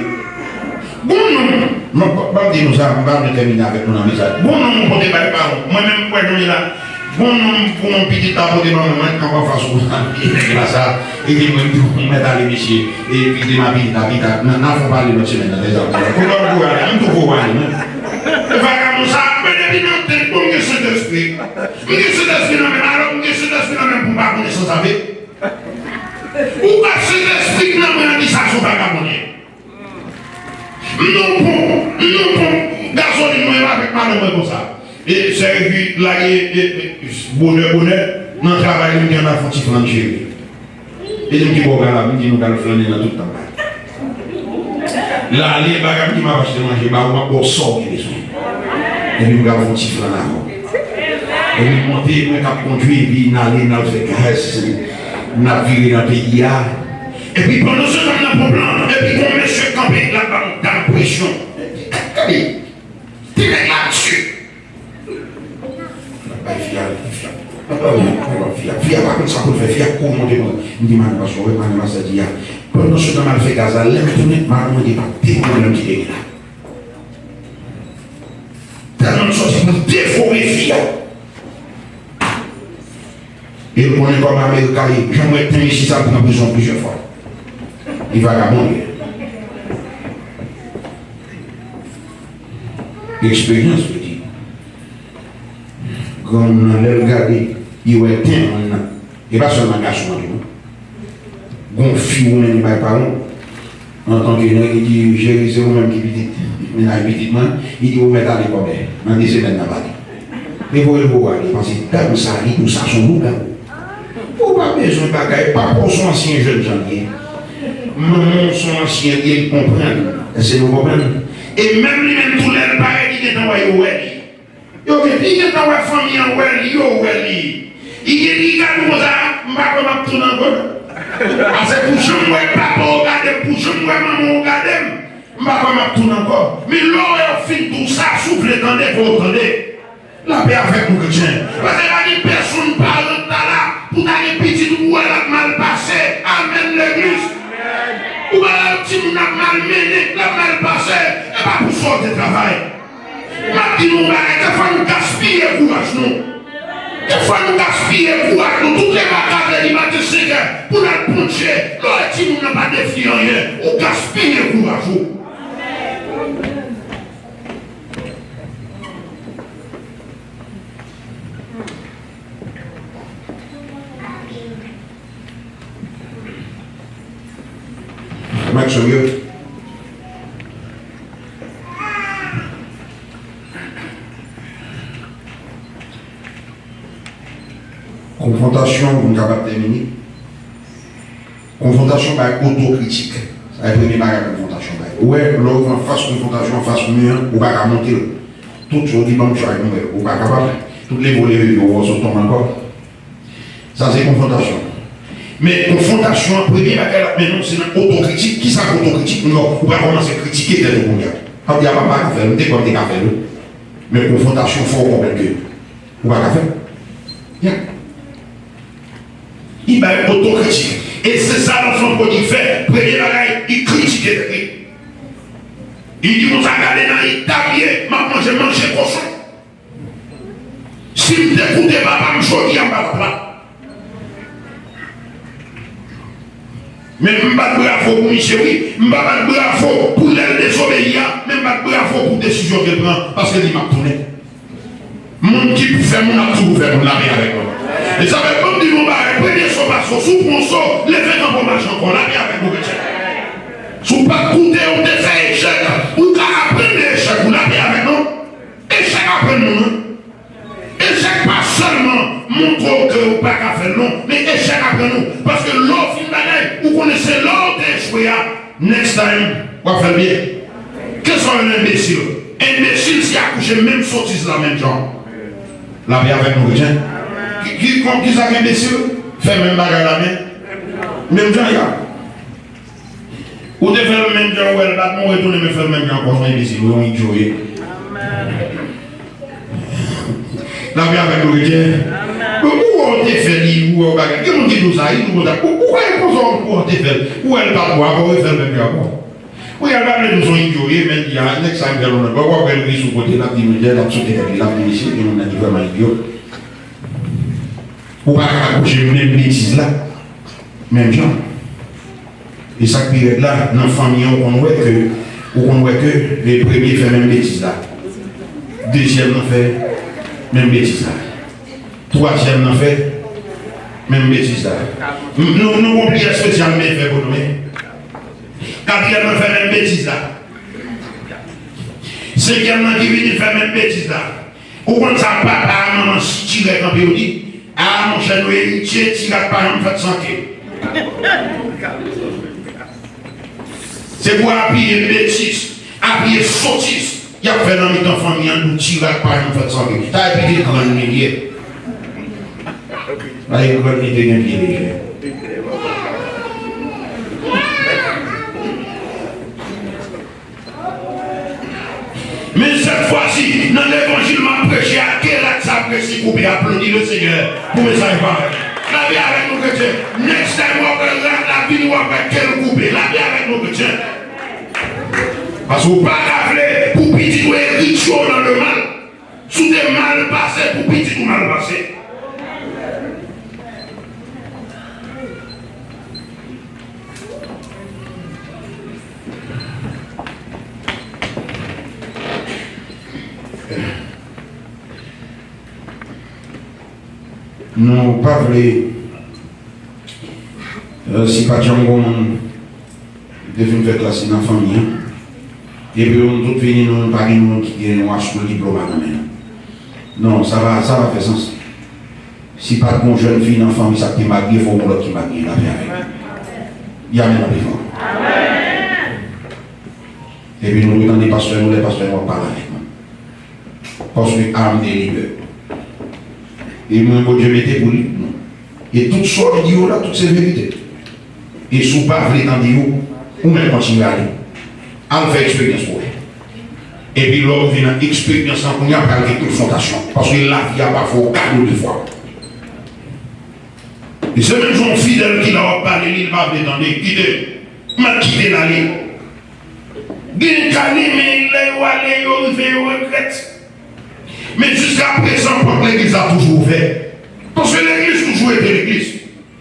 Gon nonm, m ap, m ap di nou sa, m pa vle tèmine avèk nou nan mesaj. Gon nonm ou pote bay paran w, mwen menm m kwè nou ye la. Gon nonm pou yon pitit la pote manman mwen, k ap anfas ou konsa, nèg la sa, e di mwen, m di w, mèt ale mesye, e kite m a pitit la pita, n a, n a fè w pale lòt semèn nan, lèzanmi. Kote w voye ale, m tou voye ale, mwen. E vagabon sa, men depi nan tèt, bon, m gen Sentespri. M gen Sentespri nan men m, alò m gen Sentespri nan men m pou m pa konnen sans avè. Ou pa Sentespri k nan mwen an di sa se yon vagabon li ye. M nan yon ponp, m nan yon ponp gazolin mwen avèk madanm mwen konsa. E sè epi lage, e, e, bonè, bonè, nan travay li m gen nan fon ti flann cheri. E di m ki bò w pral la, m di nou pral flannen nan tout tanp la. Lale, bagay m di m ap achte manje ba ou, m ap ba w sa w gen bezwen. Epi m pral fè yon ti flann avè w. Epi m monte, mwen k ap kondwi, epi n ale, n al fè gaz, n ap vire nan peyi a. Epi pandan se tan m nan ponp lan, epi gon mesye kanpe, l ap ba m dam presyon. Gade, ti nèg la mesye. Bay fi a, fi a, fi a, fi a pa konn sa pou l fè, fi a kouri monte mwen. M di madanm pastè, w wè madanm pastè di a. Pandan se tan m al fè gaz la, lè m tounen, madanm mwen gen pa de pwoblèm ki te gen la. Tèlman m sòti pou m devore fi a. E l konnen kòman Amerik a ye, jan m wè ten mesye sa pran prizon plizyè fwa. Li vagabon li ye. Eksperyans, yo di. Granmoun nan, lè l gade, li wè ten moun nan. E pa sèlman gason an tou, non. Gon fi ou mennen bay paran w, antanke nèg, li di, "Cheri, se ou menm ki pitit mennaj pitit mwen." Li di, "Ou mèt ale kòmè, nan de semèn n ap ale." Li voye l voye ale, paske dam sa, li tou sa, se yon lougawou. Ou pa bezwen bagay, papa w se yon ansyen jènjan li ye. Manman w se yon ansyen li ye, li konprann. Èske nou konprann? E menm li menm tou, lè l parèt, li gentan wè yo wè li. Yo gen, li gentan wè fanmi an wè li, yo wè li. Li gen, li gade w konsa, m pa kwè m ap tounen ankò. Paske pou jan m wè papa w gade m, pou jan m wè manman w gade m, m pa kwè m ap tounen ankò. Men lè w wè yo fin di w sa, si w vle tande, fò w tande. Lapè avèk nou, kretyen. Paske pa gen pèsonn paran k ta la pou ta gen pitit ou wè l ap mal pase. Amèn, legliz. Ou pa wè yon timoun ap mal mennen, l ap mal pase, e pa pou sa w te travay. M ap di nou yon bagay, dèfwa nou gaspiye kouraj nou. Dèfwa nou gaspiye kouraj nou. Tout lè maten, li maten senkè, pou n al pontche. Lè w wè timoun nan pa devni anyen, ou gaspiye kouraj ou. Serye. Konfwontasyon pou n kapab tèmine. Konfwontasyon bay otokritik. Sa e premye bagay konfwontasyon bay. Ou wè, lè w anfas konfwontasyon, anfas mi an, ou pa ka monte l. Tout sa w di ban m try pou m wè, ou pa kapab. Tout leve w leve pye w, ou sot tonbe ankò. Sa se konfwontasyon. Men konfwontasyon an, premye bagay l ap mennen w, se nan otokritik. Kisa k otokritik? Non, ou pral kòmanse kritike tèt ou kounye a. W ap di, "A, m pa ka fè l, m te kwè m te ka fè l wi." Men konfwontasyon fè w konprann ke ou pa ka fè l. Yeah. Li bay otokritik. E se sa lanfan pwodig fè. Premye bagay, li kritike tèt li. Li di konsa, "Gade nan eta m ye, m ap manje manje kochon. Si m te koute papa m, jodi a m pa t ap la." Men m bat bravo pou misye, wi. M pa bat bravo pou lè l dezobeyi a, men m bat bravo pou desizyon ke l pran, paske li di, "M ap tounen." Moun ki pou fè moun ap toujou fè moun, lapè avèk nou. E sa fè, ban m di nou yon bagay, premye so pa so, si w pran so, leve kanpe w mache ankò, lapè avèk nou, kretyen. Si w pa t koute, ou te fè echèk, ou ka aprann de echèk ou, lapè avèk nou. Echèk aprann nou, non. Echèk pa sèlman montre w ke ou pa ka fè l, non, men echèk aprann ou. Paske lè w fin bagay, ou konnen se lè w te echwe a, next time, w ap fè l byen. Kisa w rele enbesil? Enbesil se akouche menm sotiz la menm jan. Lapè avèk nou, kretyen. Ki, ki, kon, kisa k enbesil? Fè menm bagay la menm, menm jan, ya. Ou te fè l menm jan, ou wè l bat, men w retounen men fè l menm jan ankò, se yon enbesil, ou yon idyo w ye. Lapè avèk nou, kretyen. Bon, ou wè w te fè li, ou wè w bagay. Gen moun ki di w sa, li di w konsa. Ou, ou kwè konsa, ou wè w te fè l. Ou wè l bat ou, apre w refè l menm jan ankò. Ou wè l pa vle di w se yon idyo w ye, men l di, "A, next time, fè l yon lòt bò." W ap wè l ri sou kote, l ap di, "Mesye, l ap sote tèt li, l ap di, mesye, gen moun nan ki vrèman idyo." Ou pa ka akouche menm betiz la. Menm jan. E sa k pi rèd la, nan fanmi an, ou konn wè ke, ou konn wè ke, e, premye fè menm betiz la. Dezyèm nan fè menm betiz la. Twazyèm nan fè menm betiz la. M, nou, nou gon priyè espesyal men fè pou nou, men. Katriyèm nan fè menm betiz la. Senkyèm nan ki vini fè menm betiz la. Ou konn sa papa a manman tire kanpe yo di? A, monchè, nou eritye, ti rat pa janm fèt san ke. Se pou apiye betiz, apiye sotiz y ap fè nan mitan fanmi an, nou ti rat pa janm fèt san ke. Sa e pite grann li ye. Sa e grann li te gen pye lejè. Men sèt fwa si, nan levanjil m ap preche a, ke rat sa ap resi koupe, aplodi Lesenyè pou mesaj parèy. Lapè avèk nou, kretyen. Next time w ap wè rat la vini, w ap wè ke l koupe. Lapè avèk nou, kretyen. Paske w pa ka vle pou pitit ou eritye w nan lemal. Si w te mal pase, pou pitit ou mal pase. Nou pa vle, euh, si pa t janm gon moun te fin fè klas li nan fanmi an, epi nou tout vini, nou pa gen moun ki gen yon askol diplòm nan men l. Non, sa pa, sa pa fè sans. Si pa t gon jèn fi nan fanmi sa k te marye, fò gon lòt ki marye, lapè avè l. Di amèn anpil fò. Epi nou dwe tande pastè nou lè pastè nou ap pale avèk nou. Paske âme est libre. E mwen, Bondye mete pou li, non. E tout sa w di yo la, tout se verite. E si w pa vle tande yo, ou menm kontinye ale. Al fè eksperyans pou wè. Epi lè w vin nan eksperyans lan, kounye a pral gen konfwontasyon. Paske lavi a pa fè w kado de fwa. E se menm jan yon fidèl ki la w ap pale li, li pa vle tande, kite l. Mèt kite l ale. Gen ka renmen lè yo ale, yo rive, yo regrèt. Men jiskaprezan, pòt legliz la toujou ouvè. Paske legliz toujou rete legliz.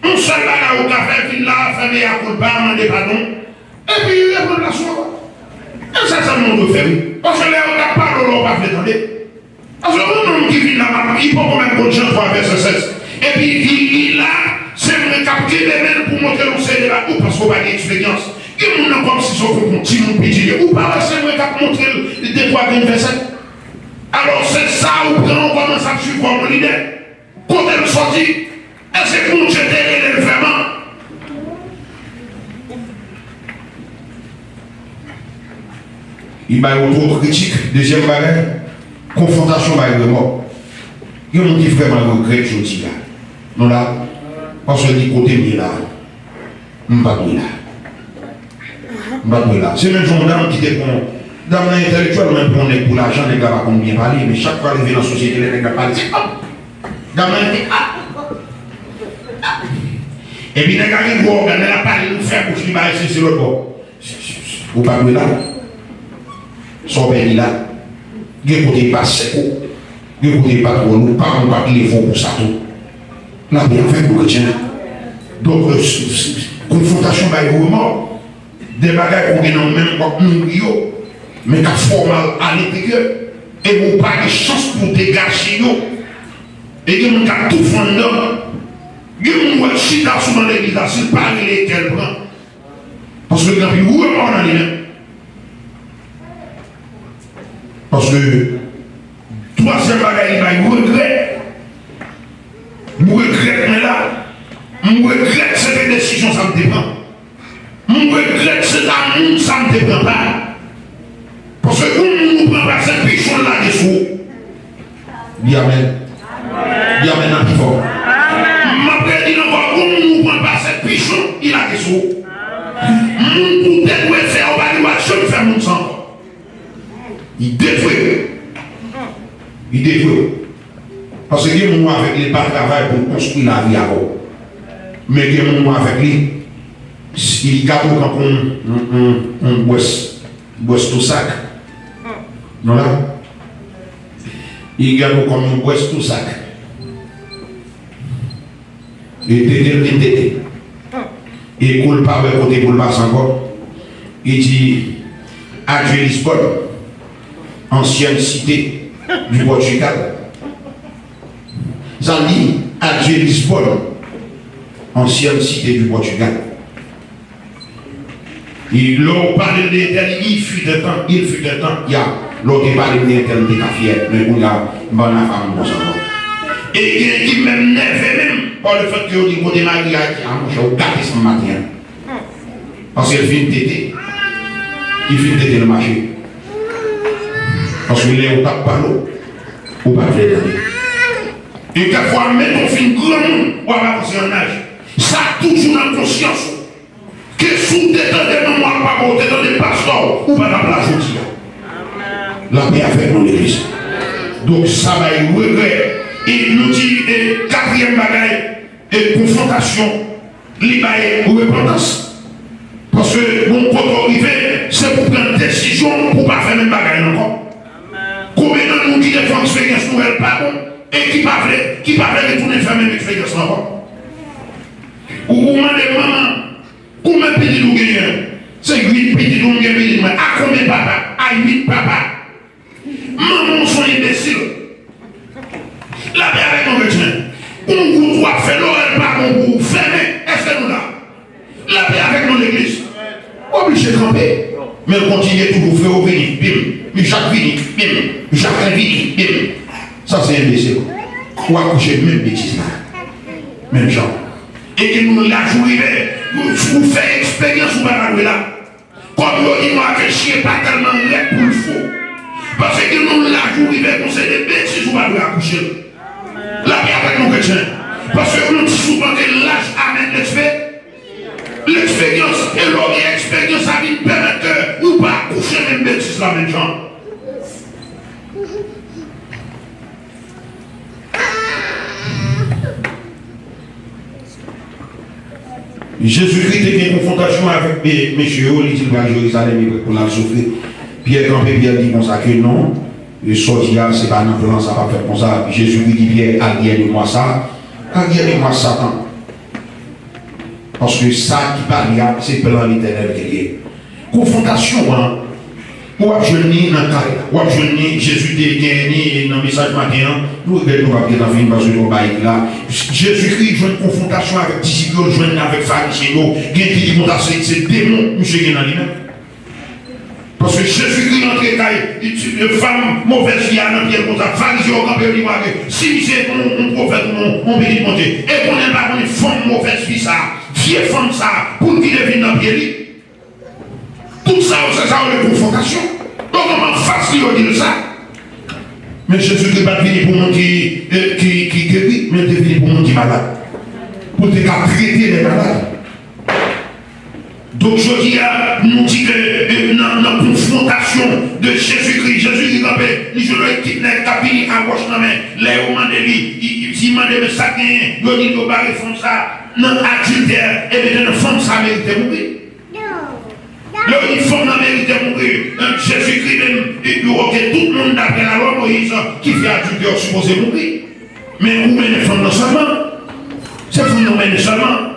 Yon sèl bagay ou ka fè, vin la, fè mea culpa, mande padon. Epi reprann plas ou ankò. E sa sèlman ou dwe fè, wi. Paske lè yo t ap pale w la, ou pa vle tande. Paske yon nonm ki vin la, li poko mèt konn Jan twa vèsè sèz. Epi li, li la, se mwen k ap kenbe men l pou montre l yon seri de bagay, ou paske w pa gen eksperyans. Moun nan kòmsi se yon konpon timoun piti li ye. Ou pa wè se mwen k ap montre l de twa grenn vèsè? Alò, se sa ou pran, ou kòmanse ap swiv kòm yon lidè. Kote l sòti? Èske Bondye te rele l vrèman? Li bay yo twòp kritik. Dezyèm bagay, konfwontasyon bay remò. Gen moun ki vrèman regrèt jodi a. Nou la, paske li kote m ye la. M pa dwe la. M pa dwe la. Se menm jan yon dam ki te pran. Dam nan entèlektyèl, men pran nèg pou lajan, nèg la pa konn byen pale, men chak fwa l rive nan sosyete, lè nèg la pale, se ap. Dam nan di ap. Epi nèg la gen gwo ògàn, lè l ap pale, li fè bouch li, bay se, se lòt bò. Ou pa dwe la. Sa w pèdi la. Gen kote e pa sèk ou. Gen kote e pa twò lou. Paran w pa t leve w pou sa tou. Lapè avèk nou, kretyen. Donk, euh, s- s- konfwontasyon bay remò. De bagay ke w gen nan w menm w ap nouri yo, men k ap fè w mal alenteryè. E ou pa gen chans pou w degaje yo. E gen moun k ap toufe anndan. Gen moun w wè chita sou ban legliz la, si l pa rele etè l pran. Paske gen anpil remò nan li menm. Paske twazyèm bagay li bay regrè. M regrèt mwen la. M regrèt se te desizyon sa m te pran. M regrèt se ta moun sa m te pran pa. Paske yon moun ou pran pa se pichon l lage sou ou. Di amèn. Di amèn nan pi fò. M ap redi l ankò, yon moun ou pran pa se pichon li lage sou ou. Moun pou te dwe fè ou pa gen dwa janm fè moun sa ankò. Li detwi w. Li detwi w. Paske gen moun ou avèk li, li pa travay pou l konstwi lavi avè w. Men gen moun ou avèk li, li gade w tankou yon, yon, yon, yon bwès, bwès tou sak. Nou la? Li gade w kòm yon bwès tou sak. E tete l vin tete. E kou l pa wè kote pou l pase ankò. Li di, Adieu Lisbonne, ancienne cité du Portugal. Sa l di, Adieu Lisbonne, ancienne cité du Portugal. E lè w pale de entèl, il fut un temps, il fut un temps, ya, lè w te pale de entèl, m te ka fyè, men kounye a, m pa nan fanm konsa ankò. E gen ki menm nève menm, pa lefèt ke yo di kote mari a, di, a monchè, ou gate san maten an. Paske l fin tete, li fin tete l mache. Paske lè yo t ap pale w, ou pa t vle tande. E kèk fwa, menm lè w fin granmoun, w ap avanse an aj. Sa toujou nan konsyans ou. Ke si w te tande manman w ak papa w, te tande pastè w, ou pa t ap la jodi a. Lapè avèk nou, legliz. Donk, sa bay regrè. E nou di, e katriyèm bagay, e konfwontasyon, li bay repantans. Paske, bon, kote w rive, se pou pran desizyon pou pa fè menm bagay la ankò. Konbyen nan nou ki te fè yon eksperyans nou wè l pa bon, e ki pa vle, ki pa vle retounen fè menm eksperyans la ankò? Ou, ou mande manman, Konbyen pitit ou genyen? Se uit pitit ou, m gen pitit mwen. A konbyen papa? A uit papa. Manman w se yon enbesil. Lapè avèk nou, kretyen. Yon wout w ap fè, lorèy pa bon pou ou, fèmen. Èske nou la? Lapè avèk nou, legliz. W oblije kanpe. Men l kontinye toujou, freo vini, bim. Michak vini, bim. Jacquelin vini, bim. Sa se enbesil. Ou akouche menm betiz la. Menm jan. E ke nou laj ou rive, ou, ou fè eksperyans ou pa ta dwe la. Kòm yo di nou ake chen pa tèlman rèd pou l fou. Paske ke nou laj ou rive, gon seri de betiz ou pa dwe akouche l. Lapè avèk nou, kretyen. Paske nou di souvan ke laj amèn lekspe-, leksperyans. E lè w gen eksperyans, sa vin pèmèt ke ou pa akouche menm betiz la menm jan. Jezikri te gen konfwontasyon avèk me-, mesye yo, li di l pral Jerizalèm, li prèt pou l al soufri. Pyè kanpe, Pyè di konsa ke non, e sa w di a, se pa nan plan, sa p ap fèt konsa. Jezikri di Pyè, aryè de mwa sa, aryè de mwa Satan. Paske sa ki pale a, se plan Letènèl ke l ye. Konfwontasyon an, W ap jwenn li nan kay la. W ap jwenn li, Jezi te genyen li nan mesaj maten an. Nou regrèt nou p ap gentan fin paske nou bay li la. Jezikri jwenn konfwontasyon avèk disip yo, l jwenn avèk farizyen yo. Gen ki di konsa se, se demon misye gen nan li menm. Paske Jezikri rantre kay fanm movèz vi a nan pye l konsa. Farizyen yo kanpe yo di konsa ke si misye yon, yon pwofèt ou yon, yon pitit Bondye, e konnen l pa konnen fanm movèz vi sa, vye fanm sa, pou l kite vin nan pye li. Tout sa yo, se sa yo rele konfwontasyon. Donk, anfas li yo di l sa. Men Jezikri pa t vini pou moun ki, eh, ki, ki geri, men l te vini pou moun ki malad. Pou l te ka trete lè malad. Donk, jodi a, nou di ke, eh, nan, nan konfwontasyon de Jezikri, Jezikri kanpe, li jwenn yon ekip nèg k ap vini ak wòch nan men. Lè yo mande li, li, li, li mande, men sa k genyen, yo di l yo bare fanm sa nan adiltè, e mentnan fanm sa merite mouri. Lè yo di fanm nan merite mouri, Jezikri menm, li di, oke, tout moun daprè lalwa Moyiz ki fè adiltè yo sipoze mouri. Men ou mennen fanm nan sèlman. Se fanm nan ou mennen sèlman.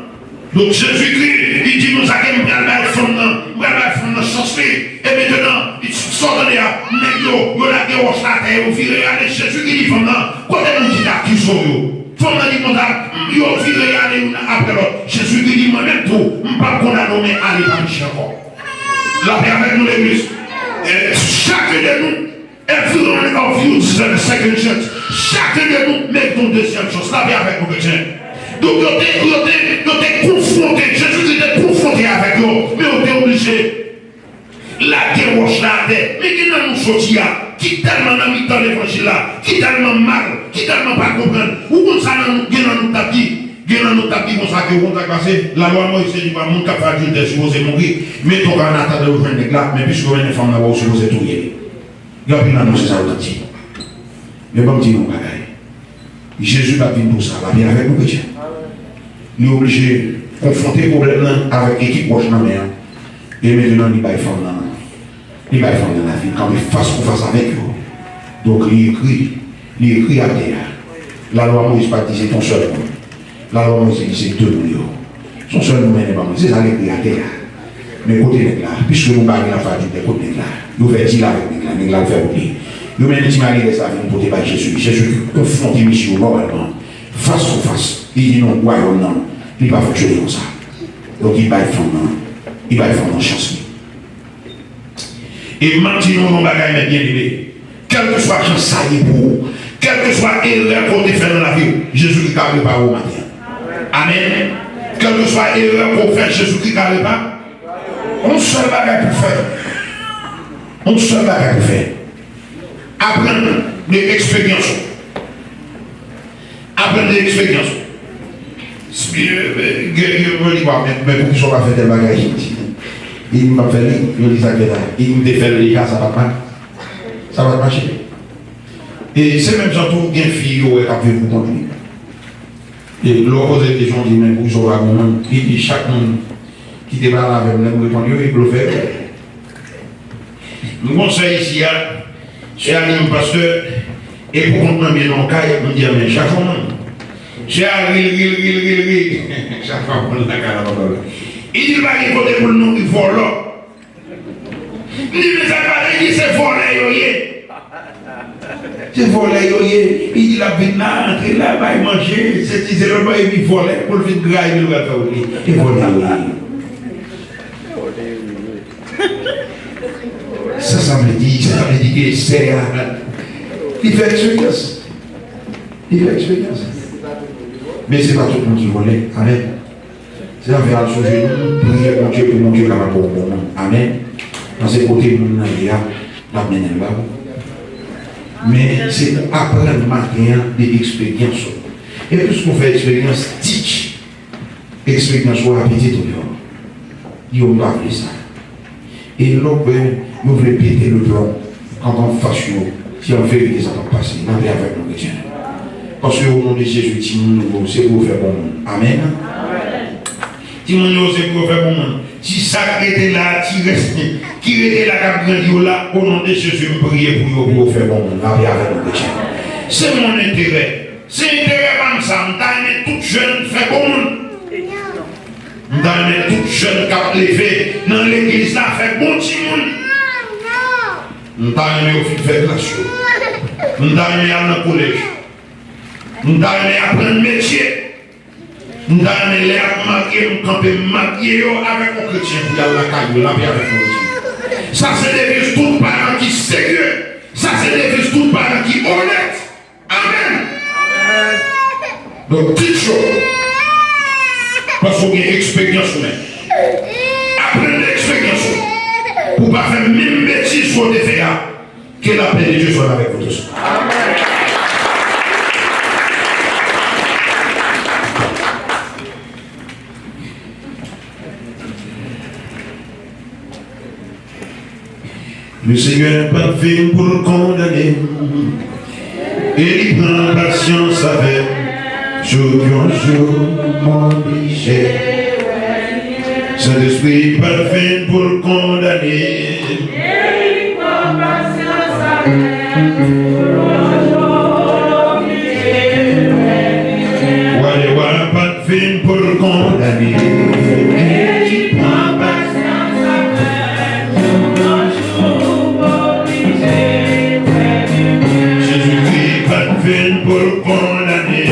Donk Jezikri, li di konsa ke m pral bay fanm nan, m pral bay fanm nan chans li. E mentnan, sa w tande a, nèg yo, yo lage wòch la atè, yo vire ale, Jezikri di fanm nan, kote moun ki te akize w yo? Fanm nan di konsa, yo vire ale youn apre lòt. Jezikri di, mwen menm tou, m p ap kondane w, men ale pa peche ankò. Lapè avèk nou, legliz. E chak de nou, every one of you deserve a second chance. Chak de nou merite yon dezyèm chans. Lapè avèk nou, kretyen. Donk, yo te, yo te, yo te konfwonte, Jezikri te konfwonte avèk yo, men yo te oblije lage wòch la atè. Men gen nan nou jodi a, ki tèlman nan mitan levanjil la, ki tèlman mal, ki tèlman pa konprann. Ou konn sa nan nou, gen nan nou t ap di, gen nan nou t ap di konsa ke, bon, sa k pase, lalwa Moyiz te di pa moun k ap fè adiltè sipoze mouri. Men tonton an atandan yo jwenn nèg la, men piske yo mennen fanm nan ba w, ou sipoze touye li. Gen anpil nan nou, se sa yo t ap di. Men ban m di nou yon bagay. Jezi pa t vin pou sa, lapè avèk nou, kretyen. Li oblije konfwonte pwoblèm nan avèk ekip wòch nan men an. E mentnan, li bay fanm nan, li bay fanm nan lavi, li kanpe fas pou fas avèk yo. Donk, li ekri, li ekri atè a. Lalwa Moyiz pa t di se t yon sèl moun. Lalwa Moyiz di se de moun yo. Se yon sèl moun mennen ban mwen. Se sa l ekri atè a. Men kote nèg la? Piske nou pa gen afè a Jewòv, kote nèg la? Yo fè dil avèk nèg la, nèg la al fè wout li. Yo mennen ti malerèz la vin pote bay Jezi. Jezi konfwonte misye yo nòmalman, fas pou fas. Li di non, wayòm nan, li pa fonksyone konsa. Donk, li bay fanm nan, li bay fanm nan chans li. E m ap di nou yon bagay, men byeneme, kèlkeswa jan sa ye pou ou, kèlkeswa erè ke w te fè nan lavi w, Jezikri ka repare w maten an. Amèn. Kèlkeswa erè ke w fè, Jezikri ka repare. Yon sèl bagay pou w fè. Yon sèl bagay pou w fè. Aprann de eksperyans ou. Aprann de eksperyans ou. Si, eh, eh, gen, gen moun di, "Wa, men, men poukisa w pa fè tèl bagay?" Li di, "M p ap fè li." Yo di, "Sa k fè sa?" Li di, "M te fè l deja, sa pa t ma-, sa pa t mache." E se menm jan tou, gen fi yo wè k ap viv pou kont li. E lè w poze l kesyon, w di, "Men poukisa w pa gon moun?" Li di, "Chak moun ki te pale avè m, lè m reponn yo, yo blofè yo." M gon sè isi a, sè a di m, "Pastè, e pou kont mwen m ye nan yon kay?" M di, "Anben, chache yon moun." Sè a ri, l ri, l ri, l ri, l ri. Chak fwa m pran nan kay la, papa. Li di l pa gen kote pou l nouri vòlò. M di, "Men sa pa vle di se vòlè yo ye." Se vòlè yo ye. Li di l ap vin la, antre la, bay manje, se ti, se lòt bò, epi vòlè, pou l vin gra, epi l pral fè wout li. Se vòlè yo ye. Sa, sa vle di, sa vle di ke sè a, li fè eksperyans. Li fè eksperyans. Men se pa tout moun ki vòlè. Amèn. Se afè al sou jenou, priye Bondye pou Bondye kapab ba w bon moun. Amèn. Paske kote moun nan ye a, l ap mennen l ba ou. Men se pou aprann maten an de eksperyans ou. E plis ou fè eksperyans, teach eksperyans ou a pitit ou yo. Yo pa vle sa. E lè w wè yo vle pete le plon, kanpe anfas yo, se an verite sa k ap pase. N ap avèk nou, kretyen. Paske o non de Jezi, timoun nou yo, se pou yo fè bon moun. Amèn. Timoun yo, se pou yo fè bon moun. Ti sa k rete la, ti rès ki rete la, k ap grandi yo la, o non de Jezi, m priye pou yo, pou yo fè bon moun. N ap avèk nou, kretyen. Se mon enterè. Se enterè pa m sa. M ta renmen tout jèn fè bon moun. M ta renmen tout jèn k ap leve nan legliz la fè bon timoun. M ta renmen yo fin fè klas yo. M ta renmen al nan kolèj. M ta renmen aprann metye. M ta renmen lè y ap marye m, kanpe m marye yo avèk yon kretyen pou y al lakay yo, lapè avèk yon kretyen. Sa se deviz tout paran ki serye. Sa se deviz tout paran ki onèt. Amèn. Donk, teach yo, paske w gen eksperyans ou menm. Aprann de eksperyans ou. Pou w pa fè menm betiz ke w te fè a. Que la paix de Dieu soit avec vous tous. Le Seigneur pa t vin pou l kondane m, e li pran pasyans avè m, jouk yon jou m oblije. Sentespri pa t vin pou l kondane m. Wa dè wa pa t vin pou l kondane. Jezikri pa t vin pou l kondane.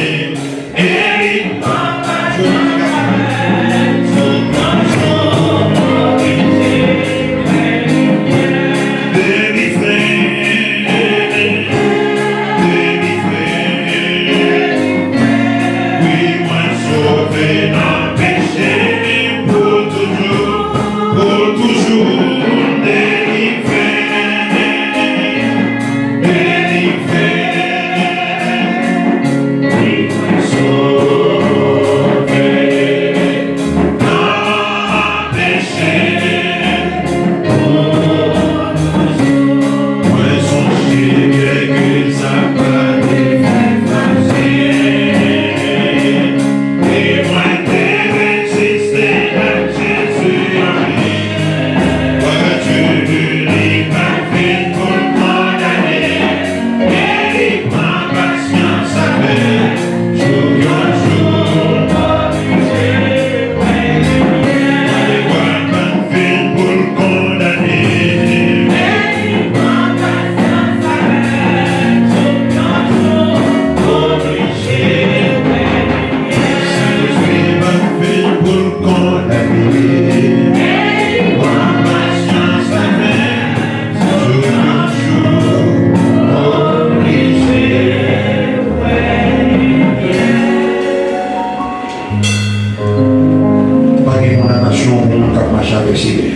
Pa gen kondanasyon pou moun k ap mache avèk Senyè a.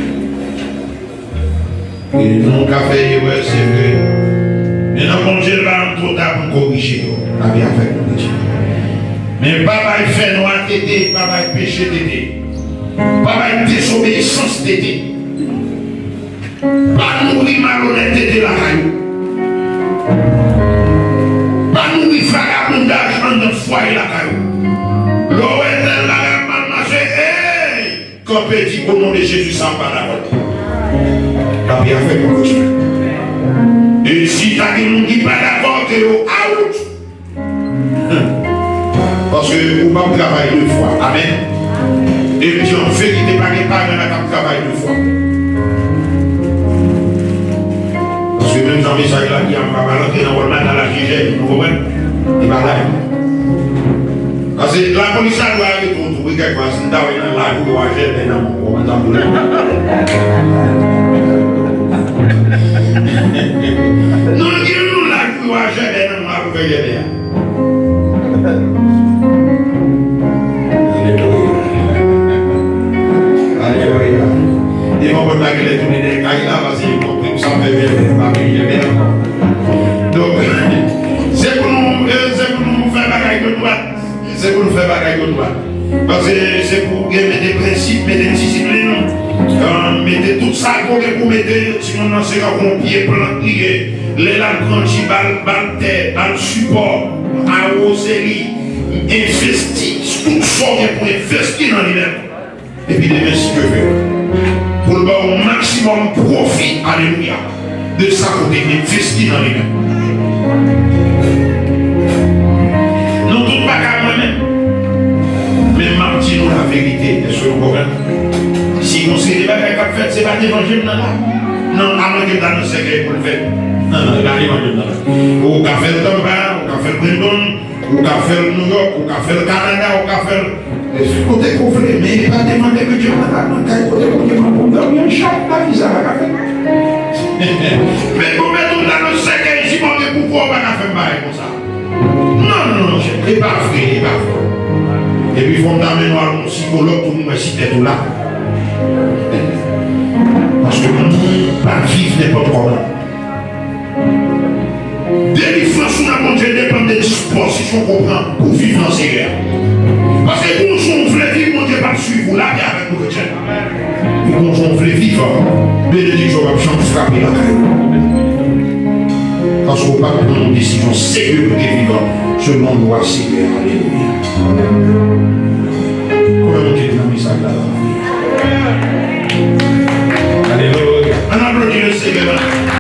E nou ka fè erè, se vre. Men nan Bondye, l pa janm twò ta pou l korije yo. Lavi a fèt pou Bondye. Men pa bay fènwa tete, pa bay peche tete. Pa bay dezobeyisans tete. Pa nouri malonètete lakay ou. Pa nouri vagabondaj anndan fwaye lakay ou. Lè w wè tèl bagay ap mal mache, ey! Kanpe, di, "O non de Jezi, sa m pa dakò." Lapè a fèt pou nou. E si ta gen moun ki pa dakò, ke yo out. Paske ou p ap travay de fwa. Amèn. Epi an verite, pa gen paran la k ap travay de fwa. Paske menm jan mesaj la di a, m pa pral antre nan wòl matalaj lejè, nou konprann? E pa la. Paske lapolis la dwe arete w tou, wi, kèk fwa, si n ta wè nan lari w a jèbè nan men w, w konprann sa m vle di? Non, gen yon lari w a jèbè nan men w, a pou fè jèbè a. Alelouya. Alelouya. Devan pòt la genlè tounen dèyè kay la, paske yo konprann sa fè byen, pa vin jèbè ankò. Donk, se pou nou, eh, se pou nou fè bagay yo dwat. Se pou nou fè bagay yo dwat. Paske se pou gen mete prensip, mete disiplin, eh, mete tout sa pou gen pou mete, timoun nan se tankou yon pye plant li ye. Lè l ap grandi, ba l, ba l tè, ba l sipò, awoze li, envesti tout sa w gen pou envesti nan li menm. Epi demen, si Dye vle, pou l ba w maksimòm pwofi, alelouya, de sa ke w te envesti nan li menm. Nou tout pa ka mwen menm. Men m ap di nou laverite, èske nou konprann? Si gon seri de bagay k ap fèt, se pa devan je m nan la. Non, a mwen ke m ta nan sèkèy pou l fèt. Nan, nan, gade mwen menm nan. Ou ka fè l Tampa, ou ka fè l Brandon, ou ka fè l New York, ou ka fè l Kanada, ou ka fè l. Kote ke w vle, men pa demande ke Dye mwen ta nan kay kote Bondye mwen pou m dòmi an chat, lavi sa pa ka fèt. Men bon, men tout la nan sèkèy, si Bondye pouvwa, ou pa ka fè m bagay konsa. Non, non, non, monchè, e pa vre, e pa vre. Epi fò m ta mennen w al yon sikològ pou nou wè si tèt ou la. Paske moun pa viv nenpòt kòman. Delivrans ou nan Bondye depann de dispozisyon ke w pran pou viv nan Seyè a. Paske gon jan w vle viv, Bondye p ap swiv ou, lapè avèk nou, kretyen. Epi gon jan w vle viv, benediksyon p ap janm frape lakay ou. Paske w pa t pran yon desizyon serye pou te viv selon lwa Seyè a. Alelouya. Konbyen moun ki nan mesaj la? Alelouya. Ann aplodi le Seyè.